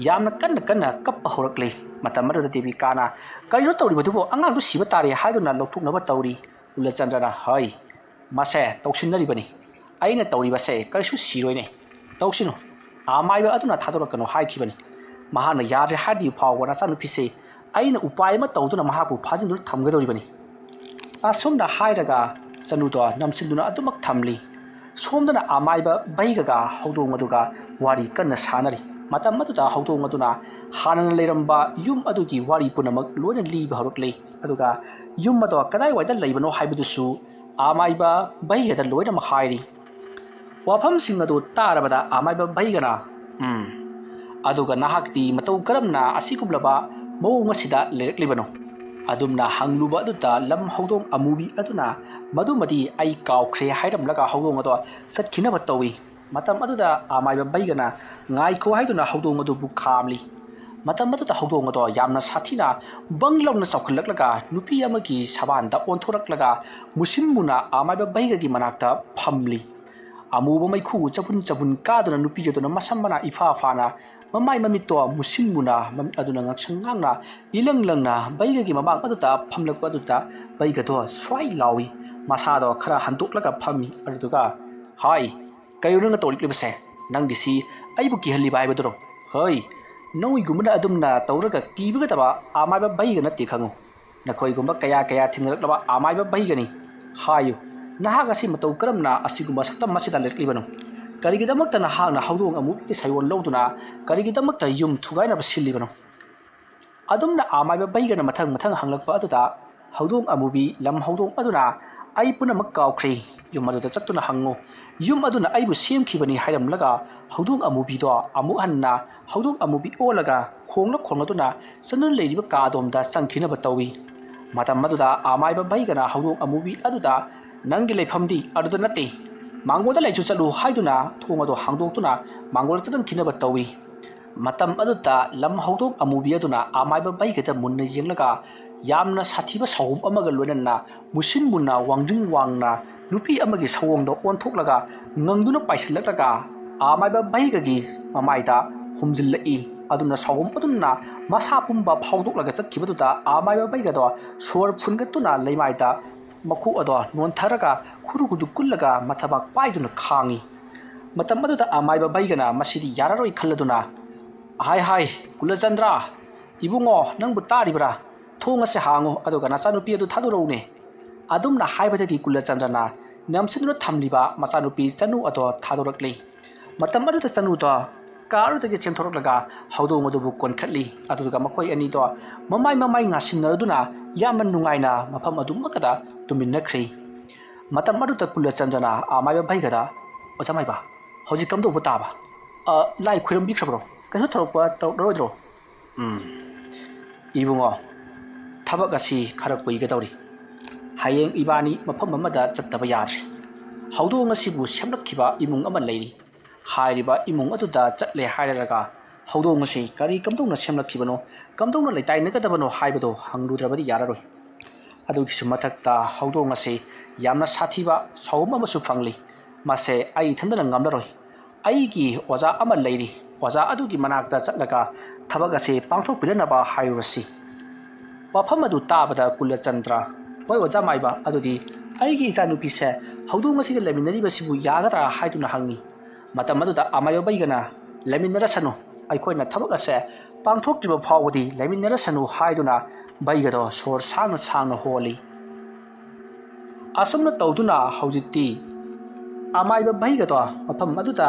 ꯌꯥꯝꯅ ꯀꯟꯅ ꯀꯟꯅ ꯀꯞꯄ ꯍꯧꯔꯛꯂꯤ꯫ ꯃꯇꯝ ꯑꯗꯨꯗ ꯗꯦꯕꯤꯀꯥꯅ "ꯀꯔꯤꯅꯣ ꯇꯧꯔꯤꯕꯗꯨꯕꯨ? ꯑꯉꯥꯡꯗꯨ ꯁꯤꯕ ꯇꯥꯔꯦ" ꯍꯥꯏꯗꯨꯅ ꯂꯧꯊꯣꯛꯅꯕ ꯇꯧꯔꯤ꯫ ꯀꯨꯂꯆꯟꯗ꯭ꯔꯅ, "ꯍꯩ, ꯃꯁꯦ ꯇꯧꯁꯤꯟꯅꯔꯤꯕꯅꯤ꯫ ꯑꯩꯅ ꯇꯧꯔꯤꯕꯁꯦ ꯀꯔꯤꯁꯨ ꯁꯤꯔꯣꯏꯅꯦ꯫ ꯇꯧꯁꯤꯅꯨ꯫" ꯑꯃꯥꯏꯕ ꯑꯗꯨꯅ ꯊꯥꯗꯣꯔꯛꯀꯅꯨ ꯍꯥꯏꯈꯤꯕꯅꯤ꯫ ꯃꯍꯥꯛꯅ ꯌꯥꯗ꯭ꯔꯦ ꯍꯥꯏꯔꯗꯤ ꯐꯥꯎꯕ ꯅꯆꯥꯅꯨꯄꯤꯁꯦ ꯑꯩꯅ ꯎꯄꯥꯏ ꯑꯃ ꯇꯧꯗꯨꯅ ꯃꯍꯥꯛꯄꯨ ꯐꯥꯖꯤꯟꯗꯨꯅ ꯊꯝꯒꯗꯧꯔꯤꯕꯅꯤ꯫ ꯑꯁꯨꯝꯅ ꯍꯥꯏꯔꯒ ꯆꯅꯨꯗꯣ ꯅꯝꯁꯤꯟꯗꯨꯅ ꯑꯗꯨꯃꯛ ꯊꯝꯂꯤ꯫ ꯁꯣꯝꯗꯅ ꯑꯃꯥꯏꯕ ꯕꯩꯒꯒ ꯍꯧꯗꯣꯡ ꯑꯗꯨꯒ ꯋꯥꯔꯤ ꯀꯟꯅ ꯁꯥꯟꯅꯔꯤ꯫ ꯃꯇꯝ ꯑꯗꯨꯗ ꯍꯧꯗꯣꯡ ꯑꯗꯨꯅ ꯍꯥꯟꯅꯅ ꯂꯩꯔꯝꯕ ꯌꯨꯝ ꯑꯗꯨꯒꯤ ꯋꯥꯔꯤ ꯄꯨꯝꯅꯃꯛ ꯂꯣꯏꯅ ꯂꯤꯕ ꯍꯧꯔꯛꯂꯤ꯫ ꯑꯗꯨꯒ ꯌꯨꯝ ꯑꯗꯣ ꯀꯗꯥꯏꯋꯥꯏꯗ ꯂꯩꯕꯅꯣ ꯍꯥꯏꯕꯗꯨꯁꯨ ꯑꯃꯥꯏꯕ ꯕꯩꯒꯗ ꯂꯣꯏꯅꯃꯛ ꯍꯥꯏꯔꯤ꯫ ꯋꯥꯐꯝꯁꯤꯡ ꯑꯗꯨ ꯇꯥꯔꯕꯗ ꯑꯃꯥꯏꯕ ꯕꯩꯒꯅ, "ꯎꯝ, ꯑꯗꯨꯒ ꯅꯍꯥꯛꯇꯤ ꯃꯇꯧ ꯀꯔꯝꯅ ꯑꯁꯤꯒꯨꯝꯂꯕ ꯃꯑꯣꯡ ꯑꯁꯤꯗ ꯂꯩꯔꯛꯂꯤꯕꯅꯣ?" ꯑꯗꯨꯝꯅ ꯍꯪꯂꯨꯕ ꯑꯗꯨꯗ ꯂꯝ ꯍꯧꯗꯣꯡ ꯑꯃꯨꯕꯤ ꯑꯗꯨꯅ, "ꯃꯗꯨꯃꯗꯤ ꯑꯩ ꯀꯥꯎꯈ꯭ꯔꯦ" ꯍꯥꯏꯔꯝꯂꯒ ꯍꯧꯗꯣꯡ ꯑꯗꯣ ꯆꯠꯈꯤꯅꯕ ꯇꯧꯏ꯫ ꯃꯇꯝ ꯑꯗꯨꯗ ꯑꯃꯥꯏꯕ ꯕꯩꯒꯅ "ꯉꯥꯏꯈꯣ" ꯍꯥꯏꯗꯨꯅ ꯍꯧꯗꯣꯡ ꯑꯗꯨꯕꯨ ꯈꯥꯝꯂꯤ꯫ ꯃꯇꯝ ꯑꯗꯨꯗ ꯍꯧꯗꯣꯡ ꯑꯗꯣ ꯌꯥꯝꯅ ꯁꯥꯊꯤꯅ ꯕꯪ ꯂꯥꯎꯅ ꯆꯥꯎꯈꯠꯂꯛꯂꯒ ꯅꯨꯄꯤ ꯑꯃꯒꯤ ꯁꯕꯥꯟꯗ ꯑꯣꯟꯊꯣꯔꯛꯂꯒ ꯃꯨꯁꯤꯟ ꯃꯨꯅ ꯑꯃꯥꯏꯕ ꯕꯩꯒꯒꯤ ꯃꯅꯥꯛꯇ ꯐꯝꯂꯤ꯫ ꯑꯃꯨꯕ ꯃꯩꯈꯨ ꯆꯕꯨꯟ ꯆꯕꯨꯟ ꯀꯥꯗꯨꯅ ꯅꯨꯄꯤ ꯑꯗꯨꯅ ꯃꯁꯝ ꯃꯅꯥ ꯏꯐꯥ ꯐꯥꯅ, ꯃꯃꯥꯏ ꯃꯃꯤꯠꯇꯣ ꯃꯨꯁꯤꯟ ꯃꯨꯅ, ꯃꯃꯤꯠ ꯑꯗꯨꯅ ꯉꯥꯡꯁꯪ ꯉꯥꯡꯅ ꯏꯂꯪ ꯂꯪꯅ ꯕꯩꯒꯒꯤ ꯃꯃꯥꯡ ꯑꯗꯨꯗ ꯐꯝꯂꯛꯄ ꯑꯗꯨꯗ ꯕꯩꯒꯗꯣ ꯁ꯭ꯋꯥꯏ ꯂꯥꯎꯏ꯫ ꯃꯁꯥꯗꯣ ꯈꯔ ꯍꯟꯗꯣꯛꯂꯒ ꯐꯝꯃꯤ꯫ ꯑꯗꯨꯗꯨꯒ, "ꯍꯥꯏ, ꯀꯩꯅꯣ ꯅꯪꯅ ꯇꯧꯔꯤꯛꯂꯤꯕꯁꯦ? ꯅꯪꯒꯤꯁꯤ ꯑꯩꯕꯨ ꯀꯤꯍꯜꯂꯤꯕ ꯍꯥꯏꯕꯗꯨꯔꯣ? ꯍꯣꯏ, ꯅꯣꯏꯒꯨꯝꯕꯅ ꯑꯗꯨꯝꯅ ꯇꯧꯔꯒ ꯀꯤꯕꯤꯒꯗꯕ ꯑꯃꯥꯏꯕ ꯕꯩꯒ ꯅꯠꯇꯦ ꯈꯪꯉꯨ꯫ ꯅꯈꯣꯏꯒꯨꯝꯕ ꯀꯌꯥ ꯀꯌꯥ ꯊꯦꯡꯅꯔꯛꯂꯕ ꯑꯃꯥꯏꯕ ꯕꯩꯒꯅꯤ꯫ ꯍꯥꯏꯌꯨ, ꯅꯍꯥꯛ ꯑꯁꯤ ꯃꯇꯧ ꯀꯔꯝꯅ ꯑꯁꯤꯒꯨꯝꯕ ꯁꯛꯇꯝ ꯑꯁꯤꯗ ꯂꯩꯔꯛꯂꯤꯕꯅꯣ? ꯀꯔꯤꯒꯤꯗꯃꯛꯇ ꯅꯍꯥꯛꯅ ꯍꯧꯗꯣꯡ ꯑꯃꯨꯕꯤꯒꯤ ꯁꯥꯌꯣꯟ ꯂꯧꯗꯨꯅ ꯀꯔꯤꯒꯤꯗꯃꯛꯇ ꯌꯨꯝ ꯊꯨꯒꯥꯏꯅꯕ ꯁꯤꯜꯂꯤꯕꯅꯣ?" ꯑꯗꯨꯝꯅ ꯑꯃꯥꯏꯕ ꯕꯩꯒꯅ ꯃꯊꯪ ꯃꯊꯪ ꯍꯪꯂꯛꯄ ꯑꯗꯨꯗ ꯍꯧꯗꯣꯡ ꯑꯃꯨꯕꯤ ꯂꯝ ꯍꯧꯗꯣꯡ ꯑꯗꯨꯅ, "ꯑꯩ ꯄꯨꯝꯅꯃꯛ ꯀꯥꯎꯈ꯭ꯔꯦ꯫ ꯌꯨꯝ ꯑꯗꯨꯗ ꯆꯠꯇꯨꯅ ꯍꯪꯉꯨ꯫ ꯌꯨꯝ ꯑꯗꯨꯅ ꯑꯩꯕꯨ ꯁꯦꯝꯈꯤꯕꯅꯤ" ꯍꯥꯏꯔꯝꯂꯒ ꯍꯧꯗꯣꯡ ꯑꯃꯨꯕꯤꯗꯣ ꯑꯃꯨꯛ ꯍꯟꯅ ꯍꯧꯗꯣꯡ ꯑꯃꯨꯕꯤ ꯑꯣꯜꯂꯒ ꯈꯣꯡꯂ ꯈꯣꯡꯂꯗꯨꯅ ꯆꯅꯨꯅ ꯂꯩꯔꯤꯕ ꯀꯥ ꯑꯗꯣꯝꯗ ꯆꯪꯈꯤꯅꯕ ꯇꯧꯏ꯫ ꯃꯇꯝ ꯑꯗꯨꯗ ꯑꯃꯥꯏꯕ ꯕꯩꯒꯅ ꯍꯧꯗꯣꯡ ꯑꯃꯨꯕꯤ ꯑꯗꯨꯗ, "ꯅꯪꯒꯤ ꯂꯩꯐꯝꯗꯤ ꯑꯗꯨꯗ ꯅꯠꯇꯦ꯫ "ꯃꯥꯡꯒꯣꯜꯗ ꯂꯩꯁꯨ ꯆꯠꯂꯨ" ꯍꯥꯏꯗꯨꯅ ꯊꯣꯡ ꯑꯗꯨ ꯍꯥꯡꯗꯣꯛꯇꯨꯅ ꯃꯥꯡꯒꯣꯜꯗ ꯆꯠꯍꯟꯈꯤꯅꯕ ꯇꯧꯏ꯫ ꯃꯇꯝ ꯑꯗꯨꯗ ꯂꯝ ꯍꯧꯗꯣꯡ ꯑꯃꯨꯕꯤ ꯑꯗꯨꯅ ꯑꯃꯥꯏꯕ ꯕꯩꯒꯗ ꯃꯨꯟꯅ ꯌꯦꯡꯂꯒ ꯌꯥꯝꯅ ꯁꯥꯊꯤꯕ ꯁꯥꯎꯍꯨꯝ ꯑꯃꯒ ꯂꯣꯏꯅꯅ ꯃꯨꯁꯤꯟ ꯃꯨꯟꯅ ꯋꯥꯡꯗ꯭ꯔꯤꯡ ꯋꯥꯡꯅ ꯅꯨꯄꯤ ꯑꯃꯒꯤ ꯁꯑꯣꯡꯗ ꯑꯣꯟꯊꯣꯛꯂꯒ ꯉꯪꯗꯨꯅ ꯄꯥꯏꯁꯤꯜꯂꯛꯂꯒ ꯑꯃꯥꯏꯕ ꯕꯩꯒꯒꯤ ꯃꯃꯥꯏꯗ ꯍꯨꯝꯖꯤꯜꯂꯛꯏ꯫ ꯑꯗꯨꯅ ꯁꯥꯎꯍꯨꯝ ꯑꯗꯨꯅ ꯃꯁꯥ ꯄꯨꯝꯕ ꯐꯥꯎꯗꯣꯛꯂꯒ ꯆꯠꯈꯤꯕꯗꯨꯗ ꯑꯃꯥꯏꯕ ꯕꯩꯒꯗꯣ ꯁꯣꯔ ꯐꯨꯟꯒꯠꯇꯨꯅ ꯂꯩꯃꯥꯏꯗ ꯃꯈꯨ ꯑꯗꯣ ꯅꯣꯟꯊꯔꯒ ꯈꯨꯔꯨ ꯈꯨꯗꯨ ꯀꯨꯜꯂꯒ ꯃꯊꯕꯥꯛ ꯄꯥꯏꯗꯨꯅ ꯈꯥꯡꯉꯤ꯫ ꯃꯇꯝ ꯑꯗꯨꯗ ꯑꯃꯥꯏꯕ ꯕꯩꯒꯅ ꯃꯁꯤꯗꯤ ꯌꯥꯔꯔꯣꯏ ꯈꯜꯂꯗꯨꯅ, "ꯍꯥꯏ ꯍꯥꯏ, ꯀꯨꯂꯆꯟꯗ꯭ꯔ, ꯏꯕꯨꯡꯉꯣ, ꯅꯪꯕꯨ ꯇꯥꯔꯤꯕ꯭ꯔꯥ? ꯊꯣꯡ ꯑꯁꯦ ꯍꯥꯡꯉꯨ, ꯑꯗꯨꯒ ꯅꯆꯥꯅꯨꯄꯤ ꯑꯗꯨ ꯊꯥꯗꯣꯔꯛꯎꯅꯦ"꯫ ꯑꯗꯨꯝꯅ ꯍꯥꯏꯕꯗꯒꯤ ꯀꯨꯂꯆꯟꯗ꯭ꯔꯅ ꯅꯝꯁꯤꯟꯗꯨꯅ ꯊꯝꯂꯤꯕ ꯃꯆꯥꯅꯨꯄꯤ ꯆꯅꯨ ꯑꯗꯣ ꯊꯥꯗꯣꯔꯛꯂꯤ꯫ ꯃꯇꯝ ꯑꯗꯨꯗ ꯆꯅꯨꯗꯣ ꯀꯥꯔꯗꯒꯤ ꯆꯦꯟꯊꯣꯔꯛꯂꯒ ꯍꯧꯗꯣꯡ ꯑꯗꯨꯕꯨ ꯀꯣꯟꯈꯠꯂꯤ꯫ ꯑꯗꯨꯒ ꯃꯈꯣꯏ ꯑꯅꯤꯗꯣ ꯃꯃꯥꯏ ꯃꯃꯥꯏ ꯉꯥꯁꯤꯟꯅꯗꯨꯅ ꯌꯥꯝꯅ ꯅꯨꯡꯉꯥꯏꯅ ꯃꯐꯝ ꯑꯗꯨꯃꯛꯇꯗ ꯇꯨꯝꯃꯤꯟꯅꯈ꯭ꯔꯤ꯫ ꯃꯇꯝ ꯑꯗꯨꯗ ꯀꯨꯂꯆꯟꯗ꯭ꯔꯅ ꯑꯃꯥꯏꯕ ꯕꯩꯒꯗ, "ꯑꯣꯖꯥ ꯃꯥꯏꯕ, ꯍꯧꯖꯤꯛ ꯀꯝꯗꯧꯕ ꯇꯥꯕ? ꯑ, ꯂꯥꯏ ꯈꯣꯏꯔꯝꯕꯤꯈ꯭ꯔꯕ꯭ꯔꯣ? ꯀꯩꯁꯨ ꯊꯣꯏꯗꯣꯛꯄ ꯇꯧꯔꯛꯂꯔꯣꯏꯗ꯭ꯔꯣ?" "ꯎꯝ, ꯏꯕꯨꯡꯉꯣ, ꯊꯕꯛ ꯑꯁꯤ ꯈꯔ ꯀꯨꯏꯒꯗꯧꯔꯤ꯫ ꯍꯌꯦꯡ ꯏꯕꯥꯅꯤ ꯃꯐꯝ ꯑꯃꯗ ꯆꯠꯇꯕ ꯌꯥꯗ꯭ꯔꯤ꯫ ꯍꯧꯗꯣꯡ ꯑꯁꯤꯕꯨ ꯁꯦꯝꯂꯛꯈꯤꯕ ꯏꯃꯨꯡ ꯑꯃ ꯂꯩꯔꯤ꯫ ꯍꯥꯏꯔꯤꯕ ꯏꯃꯨꯡ ꯑꯗꯨꯗ ꯆꯠꯂꯦ ꯍꯥꯏꯔꯒ ꯍꯧꯗꯣꯡ ꯑꯁꯤ ꯀꯔꯤ ꯀꯝꯗꯧꯅ ꯁꯦꯝꯂꯛꯈꯤꯕꯅꯣ, ꯀꯝꯗꯧꯅ ꯂꯩꯇꯥꯏꯅꯒꯗꯕꯅꯣ ꯍꯥꯏꯕꯗꯨ ꯍꯪꯂꯨꯗ꯭ꯔꯕꯗꯤ ꯌꯥꯔꯔꯣꯏ꯫ ꯑꯗꯨꯒꯤꯁꯨ ꯃꯊꯛꯇ ꯍꯧꯗꯣꯡ ꯑꯁꯤ ꯌꯥꯝꯅ ꯁꯥꯊꯤꯕ ꯁꯥꯎꯍꯨꯝ ꯑꯃꯁꯨ ꯐꯪꯂꯤ꯫ ꯃꯁꯦ ꯑꯩ ꯏꯊꯟꯗꯅ ꯉꯝꯂꯔꯣꯏ꯫ ꯑꯩꯒꯤ ꯑꯣꯖꯥ ꯑꯃ ꯂꯩꯔꯤ꯫ ꯑꯣꯖꯥ ꯑꯗꯨꯒꯤ ꯃꯅꯥꯛꯇ ꯆꯠꯂꯒ ꯊꯕꯛ ꯑꯁꯤ ꯄꯥꯡꯊꯣꯛꯄꯤꯅꯅꯕ ꯍꯥꯏꯔꯨꯔꯁꯤ"꯫ ꯋꯥꯐꯝ ꯑꯗꯨ ꯇꯥꯕꯗ ꯀꯨꯂꯆꯟꯗ꯭ꯔ, "ꯍꯣꯏ ꯑꯣꯖꯥ ꯃꯥꯏꯕ, ꯑꯗꯨꯗꯤ ꯑꯩꯒꯤ ꯏꯆꯥꯅꯨꯄꯤꯁꯦ ꯍꯧꯗꯣꯡ ꯑꯁꯤꯒ ꯂꯩꯃꯤꯟꯅꯔꯤꯕꯁꯤꯕꯨ ꯌꯥꯒꯗ꯭ꯔꯥ?" ꯍꯥꯏꯗꯨꯅ ꯍꯪꯉꯤ꯫ ꯃꯇꯝ ꯑꯗꯨꯗ ꯑꯃꯥꯏꯕ ꯕꯩꯒꯅ, "ꯂꯩꯃꯤꯟꯅꯔꯁꯅꯨ, ꯑꯩꯈꯣꯏꯅ ꯊꯕꯛ ꯑꯁꯦ ꯄꯥꯡꯊꯣꯛꯇ꯭ꯔꯤꯕ ꯐꯥꯎꯕꯗꯤ ꯂꯩꯃꯤꯟꯅꯔꯁꯅꯨ" ꯍꯥꯏꯗꯨꯅ ꯕꯩꯒꯗꯣ ꯁꯣꯔ ꯁꯥꯡꯅ ꯁꯥꯡꯅ ꯍꯣꯜꯂꯤ꯫ ꯑꯁꯨꯝꯅ ꯇꯧꯗꯨꯅ ꯍꯧꯖꯤꯛꯇꯤ ꯑꯃꯥꯏꯕ ꯕꯩꯒꯗꯣ ꯃꯐꯝ ꯑꯗꯨꯗ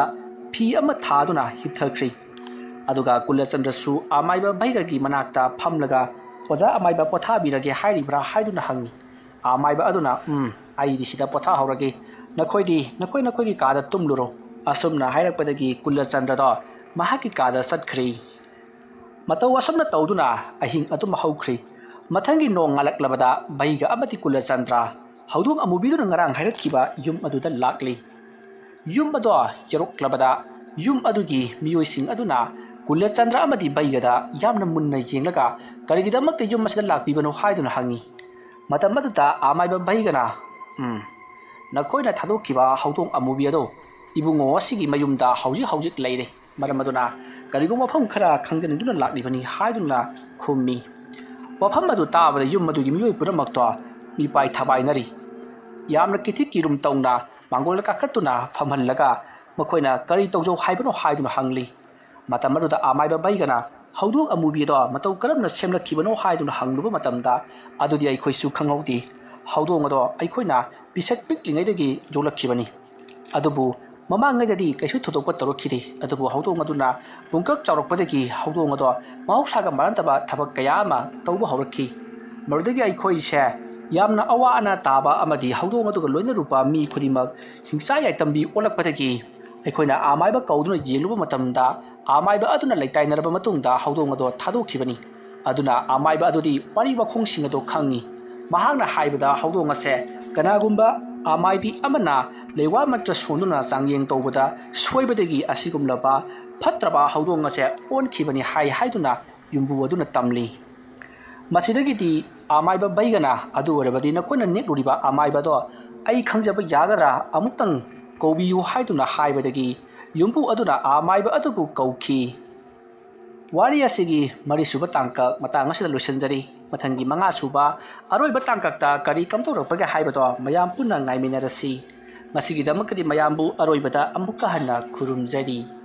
ꯐꯤ ꯑꯃ ꯊꯥꯗꯨꯅ ꯍꯤꯞꯊꯈ꯭ꯔꯤ꯫ ꯑꯗꯨꯒ ꯀꯨꯂꯆꯟꯗ꯭ꯔꯁꯨ ꯑꯃꯥꯏꯕ ꯕꯩꯒꯒꯤ ꯃꯅꯥꯛꯇ ꯐꯝꯂꯒ, "ꯑꯣꯖꯥ ꯑꯃꯥꯏꯕ, ꯄꯣꯊꯥꯕꯤꯔꯒꯦ ꯍꯥꯏꯔꯤꯕ꯭ꯔꯥ?" ꯍꯥꯏꯗꯨꯅ ꯍꯪꯉꯤ꯫ ꯑꯃꯥꯏꯕ ꯑꯗꯨꯅ, "ꯎꯝ, ꯑꯩꯗꯤ ꯁꯤꯗ ꯄꯣꯊꯥꯍꯧꯔꯒꯦ꯫ ꯅꯈꯣꯏꯗꯤ ꯅꯈꯣꯏ ꯅꯈꯣꯏꯒꯤ ꯀꯥꯗ ꯇꯨꯝꯂꯨꯔꯣ"꯫ ꯑꯁꯨꯝꯅ ꯍꯥꯏꯔꯛꯄꯗꯒꯤ ꯀꯨꯂꯆꯟꯗ꯭ꯔꯗꯣ ꯃꯍꯥꯛꯀꯤ ꯀꯥꯗ ꯆꯠꯈ꯭ꯔꯤ꯫ ꯃꯇꯧ ꯑꯁꯨꯝꯅ ꯇꯧꯗꯨꯅ ꯑꯍꯤꯡ ꯑꯗꯨꯝ ꯍꯧꯈ꯭ꯔꯤ꯫ ꯃꯊꯪꯒꯤ ꯅꯣꯡ ꯉꯥꯜꯂꯛꯂꯕꯗ ꯕꯩꯒ ꯑꯃꯗꯤ ꯀꯨꯂꯆꯟꯗ꯭ꯔ ꯍꯧꯗꯣꯡ ꯑꯃꯨꯕꯤꯗꯨꯅ ꯉꯔꯥꯡ ꯍꯥꯏꯔꯛꯈꯤꯕ ꯌꯨꯝ ꯑꯗꯨꯗ ꯂꯥꯛꯂꯤ꯫ ꯌꯨꯝ ꯑꯗꯣ ꯌꯧꯔꯛꯂꯕꯗ ꯌꯨꯝ ꯑꯗꯨꯒꯤ ꯃꯤꯑꯣꯏꯁꯤꯡ ꯑꯗꯨꯅ ꯀꯨꯂꯆꯟꯗ꯭ꯔ ꯑꯃꯗꯤ ꯕꯩꯒꯗ ꯌꯥꯝꯅ ꯃꯨꯟꯅ ꯌꯦꯡꯂꯒ ꯀꯔꯤꯒꯤꯗꯃꯛꯇ ꯌꯨꯝ ꯑꯁꯤꯗ ꯂꯥꯛꯄꯤꯕꯅꯣ ꯍꯥꯏꯗꯨꯅ ꯍꯪꯉꯤ꯫ ꯃꯇꯝ ꯑꯗꯨꯗ ꯑꯃꯥꯏꯕ ꯕꯩꯒꯅ, "ꯎꯝ, ꯅꯈꯣꯏꯅ ꯊꯥꯗꯣꯛꯈꯤꯕ ꯍꯧꯗꯣꯡ ꯑꯃꯨꯕꯤ ꯑꯗꯣ ꯏꯕꯨꯡꯉꯣ ꯑꯁꯤꯒꯤ ꯃꯌꯨꯝꯗ ꯍꯧꯖꯤꯛ ꯍꯧꯖꯤꯛ ꯂꯩꯔꯦ꯫ ꯃꯔꯝ ꯑꯗꯨꯅ ꯀꯔꯤꯒꯨꯝꯕ ꯃꯐꯝ ꯈꯔ ꯈꯪꯖꯅꯤꯡꯗꯨꯅ ꯂꯥꯛꯂꯤꯕꯅꯤ" ꯍꯥꯏꯗꯨꯅ ꯈꯨꯝꯃꯤ꯫ ꯋꯥꯐꯝ ꯑꯗꯨ ꯇꯥꯕꯗ ꯌꯨꯝ ꯑꯗꯨꯒꯤ ꯃꯤꯑꯣꯏ ꯄꯨꯝꯅꯃꯛꯇꯣ ꯃꯤꯄꯥꯏ ꯊꯕꯥꯏꯅꯔꯤ꯫ ꯌꯥꯝꯅ ꯀꯤꯊꯤ ꯀꯤꯔꯨꯝ ꯇꯧꯅ ꯃꯥꯡꯒꯣꯜꯗ ꯀꯥꯈꯠꯇꯨꯅ ꯐꯝꯍꯜꯂꯒ ꯃꯈꯣꯏꯅ "ꯀꯔꯤ ꯇꯧꯖꯧ ꯍꯥꯏꯕꯅꯣ?" ꯍꯥꯏꯗꯨꯅ ꯍꯪꯂꯤ꯫ ꯃꯇꯝ ꯑꯗꯨꯗ ꯑꯃꯥꯏꯕ ꯕꯩꯒꯅ ꯍꯧꯗꯣꯡ ꯑꯃꯨꯕꯤꯗꯣ ꯃꯇꯧ ꯀꯔꯝꯅ ꯁꯦꯝꯂꯛꯈꯤꯕꯅꯣ ꯍꯥꯏꯗꯨꯅ ꯍꯪꯂꯨꯕ ꯃꯇꯝꯗ, "ꯑꯗꯨꯗꯤ ꯑꯩꯈꯣꯏꯁꯨ ꯈꯪꯍꯧꯗꯦ꯫ ꯍꯧꯗꯣꯡ ꯑꯗꯣ ꯑꯩꯈꯣꯏꯅ ꯄꯤꯁꯛ ꯄꯤꯛꯂꯤꯉꯩꯗꯒꯤ ꯌꯣꯛꯂꯛꯈꯤꯕꯅꯤ꯫ ꯑꯗꯨꯕꯨ ꯃꯃꯥꯡꯉꯩꯗꯗꯤ ꯀꯩꯁꯨ ꯊꯣꯏꯗꯣꯛꯄ ꯇꯧꯔꯛꯈꯤꯗꯦ꯫ ꯑꯗꯨꯕꯨ ꯍꯧꯗꯣꯡ ꯑꯗꯨꯅ ꯄꯨꯡꯀꯛ ꯆꯥꯎꯔꯛꯄꯗꯒꯤ ꯍꯧꯗꯣꯡ ꯑꯗꯣ ꯃꯍꯧꯁꯥꯒ ꯃꯥꯟꯅꯗꯕ ꯊꯕꯛ ꯀꯌꯥ ꯑꯃ ꯇꯧꯕ ꯍꯧꯔꯛꯈꯤ꯫ ꯃꯗꯨꯗꯒꯤ ꯑꯩꯈꯣꯏꯁꯦ ꯌꯥꯝꯅ ꯑꯋꯥ ꯑꯅꯥ ꯇꯥꯕ ꯑꯃꯗꯤ ꯍꯧꯗꯣꯡ ꯑꯗꯨꯒ ꯂꯣꯏꯅꯔꯨꯕ ꯃꯤ ꯈꯨꯗꯤꯡꯃꯛ ꯍꯤꯡꯆꯥ ꯌꯥꯏꯇꯝꯕꯤ ꯑꯣꯜꯂꯛꯄꯗꯒꯤ ꯑꯩꯈꯣꯏꯅ ꯑꯃꯥꯏꯕ ꯀꯧꯗꯨꯅ ꯌꯦꯡꯂꯨꯕ ꯃꯇꯝꯗ, ꯑꯃꯥꯏꯕ ꯑꯗꯨꯅ ꯂꯩꯇꯥꯏꯅꯔꯕ ꯃꯇꯨꯡꯗ ꯍꯧꯗꯣꯡ ꯑꯗꯣ ꯊꯥꯗꯣꯛꯈꯤꯕꯅꯤ꯫ ꯑꯗꯨꯅ ꯑꯃꯥꯏꯕ ꯑꯗꯨꯗꯤ ꯋꯥꯔꯤ ꯋꯥꯈꯣꯡꯁꯤꯡ ꯑꯗꯨ ꯈꯪꯉꯤ꯫ ꯃꯍꯥꯛꯅ ꯍꯥꯏꯕꯗ ꯍꯧꯗꯣꯡ ꯑꯁꯦ ꯀꯅꯥꯒꯨꯝꯕ ꯑꯃꯥꯏꯕꯤ ꯑꯃꯅ ꯂꯩꯋꯥ ꯃꯔꯛꯇ ꯁꯣꯟꯗꯨꯅ ꯆꯥꯡꯌꯦꯡ ꯇꯧꯕꯗ ꯁꯣꯏꯕꯗꯒꯤ ꯑꯁꯤꯒꯨꯝꯂꯕ ꯐꯠꯇ꯭ꯔꯕ ꯍꯧꯗꯣꯡ ꯑꯁꯦ ꯑꯣꯟꯈꯤꯕꯅꯤ ꯍꯥꯏ ꯍꯥꯏꯗꯨꯅ ꯌꯨꯝꯕꯨ ꯑꯗꯨꯅ ꯇꯝꯂꯤ꯫ ꯃꯁꯤꯗꯒꯤꯗꯤ ꯑꯃꯥꯏꯕ ꯕꯩꯒꯅ, "ꯑꯗꯨ ꯑꯣꯏꯔꯕꯗꯤ ꯅꯈꯣꯏꯅ ꯅꯦꯛꯂꯨꯔꯤꯕ ꯑꯃꯥꯏꯕꯗꯣ ꯑꯩ ꯈꯪꯖꯕ ꯌꯥꯒꯗ꯭ꯔꯥ? ꯑꯃꯨꯛꯇꯪ ꯀꯧꯕꯤꯌꯨ" ꯍꯥꯏꯗꯨꯅ ꯍꯥꯏꯕꯗꯒꯤ ꯌꯨꯝꯕꯨ ꯑꯗꯨꯅ ꯑꯃꯥꯏꯕ ꯑꯗꯨꯕꯨ ꯀꯧꯈꯤ꯫ ꯋꯥꯔꯤ ꯑꯁꯤꯒꯤ ꯃꯔꯤꯁꯨꯕ ꯇꯥꯡꯀꯛ ꯃꯇꯥꯡ ꯑꯁꯤꯗ ꯂꯣꯏꯁꯤꯟꯖꯔꯤ꯫ ꯃꯊꯪꯒꯤ ꯃꯉꯥꯁꯨꯕ ꯑꯔꯣꯏꯕ ꯇꯥꯡꯀꯛꯇ ꯀꯔꯤ ꯀꯝꯗꯧꯔꯛꯄꯒꯦ ꯍꯥꯏꯕꯗꯣ ꯃꯌꯥꯝ ꯄꯨꯟꯅ ꯉꯥꯏꯃꯤꯟꯅꯔꯁꯤ꯫ ꯉꯁꯤꯒꯤꯗꯃꯛꯇꯗꯤ ꯃꯌꯥꯝꯕꯨ ꯑꯔꯣꯏꯕꯗ ꯑꯃꯨꯛꯀ ꯍꯟꯅ ꯈꯨꯔꯨꯝꯖꯔꯤ꯫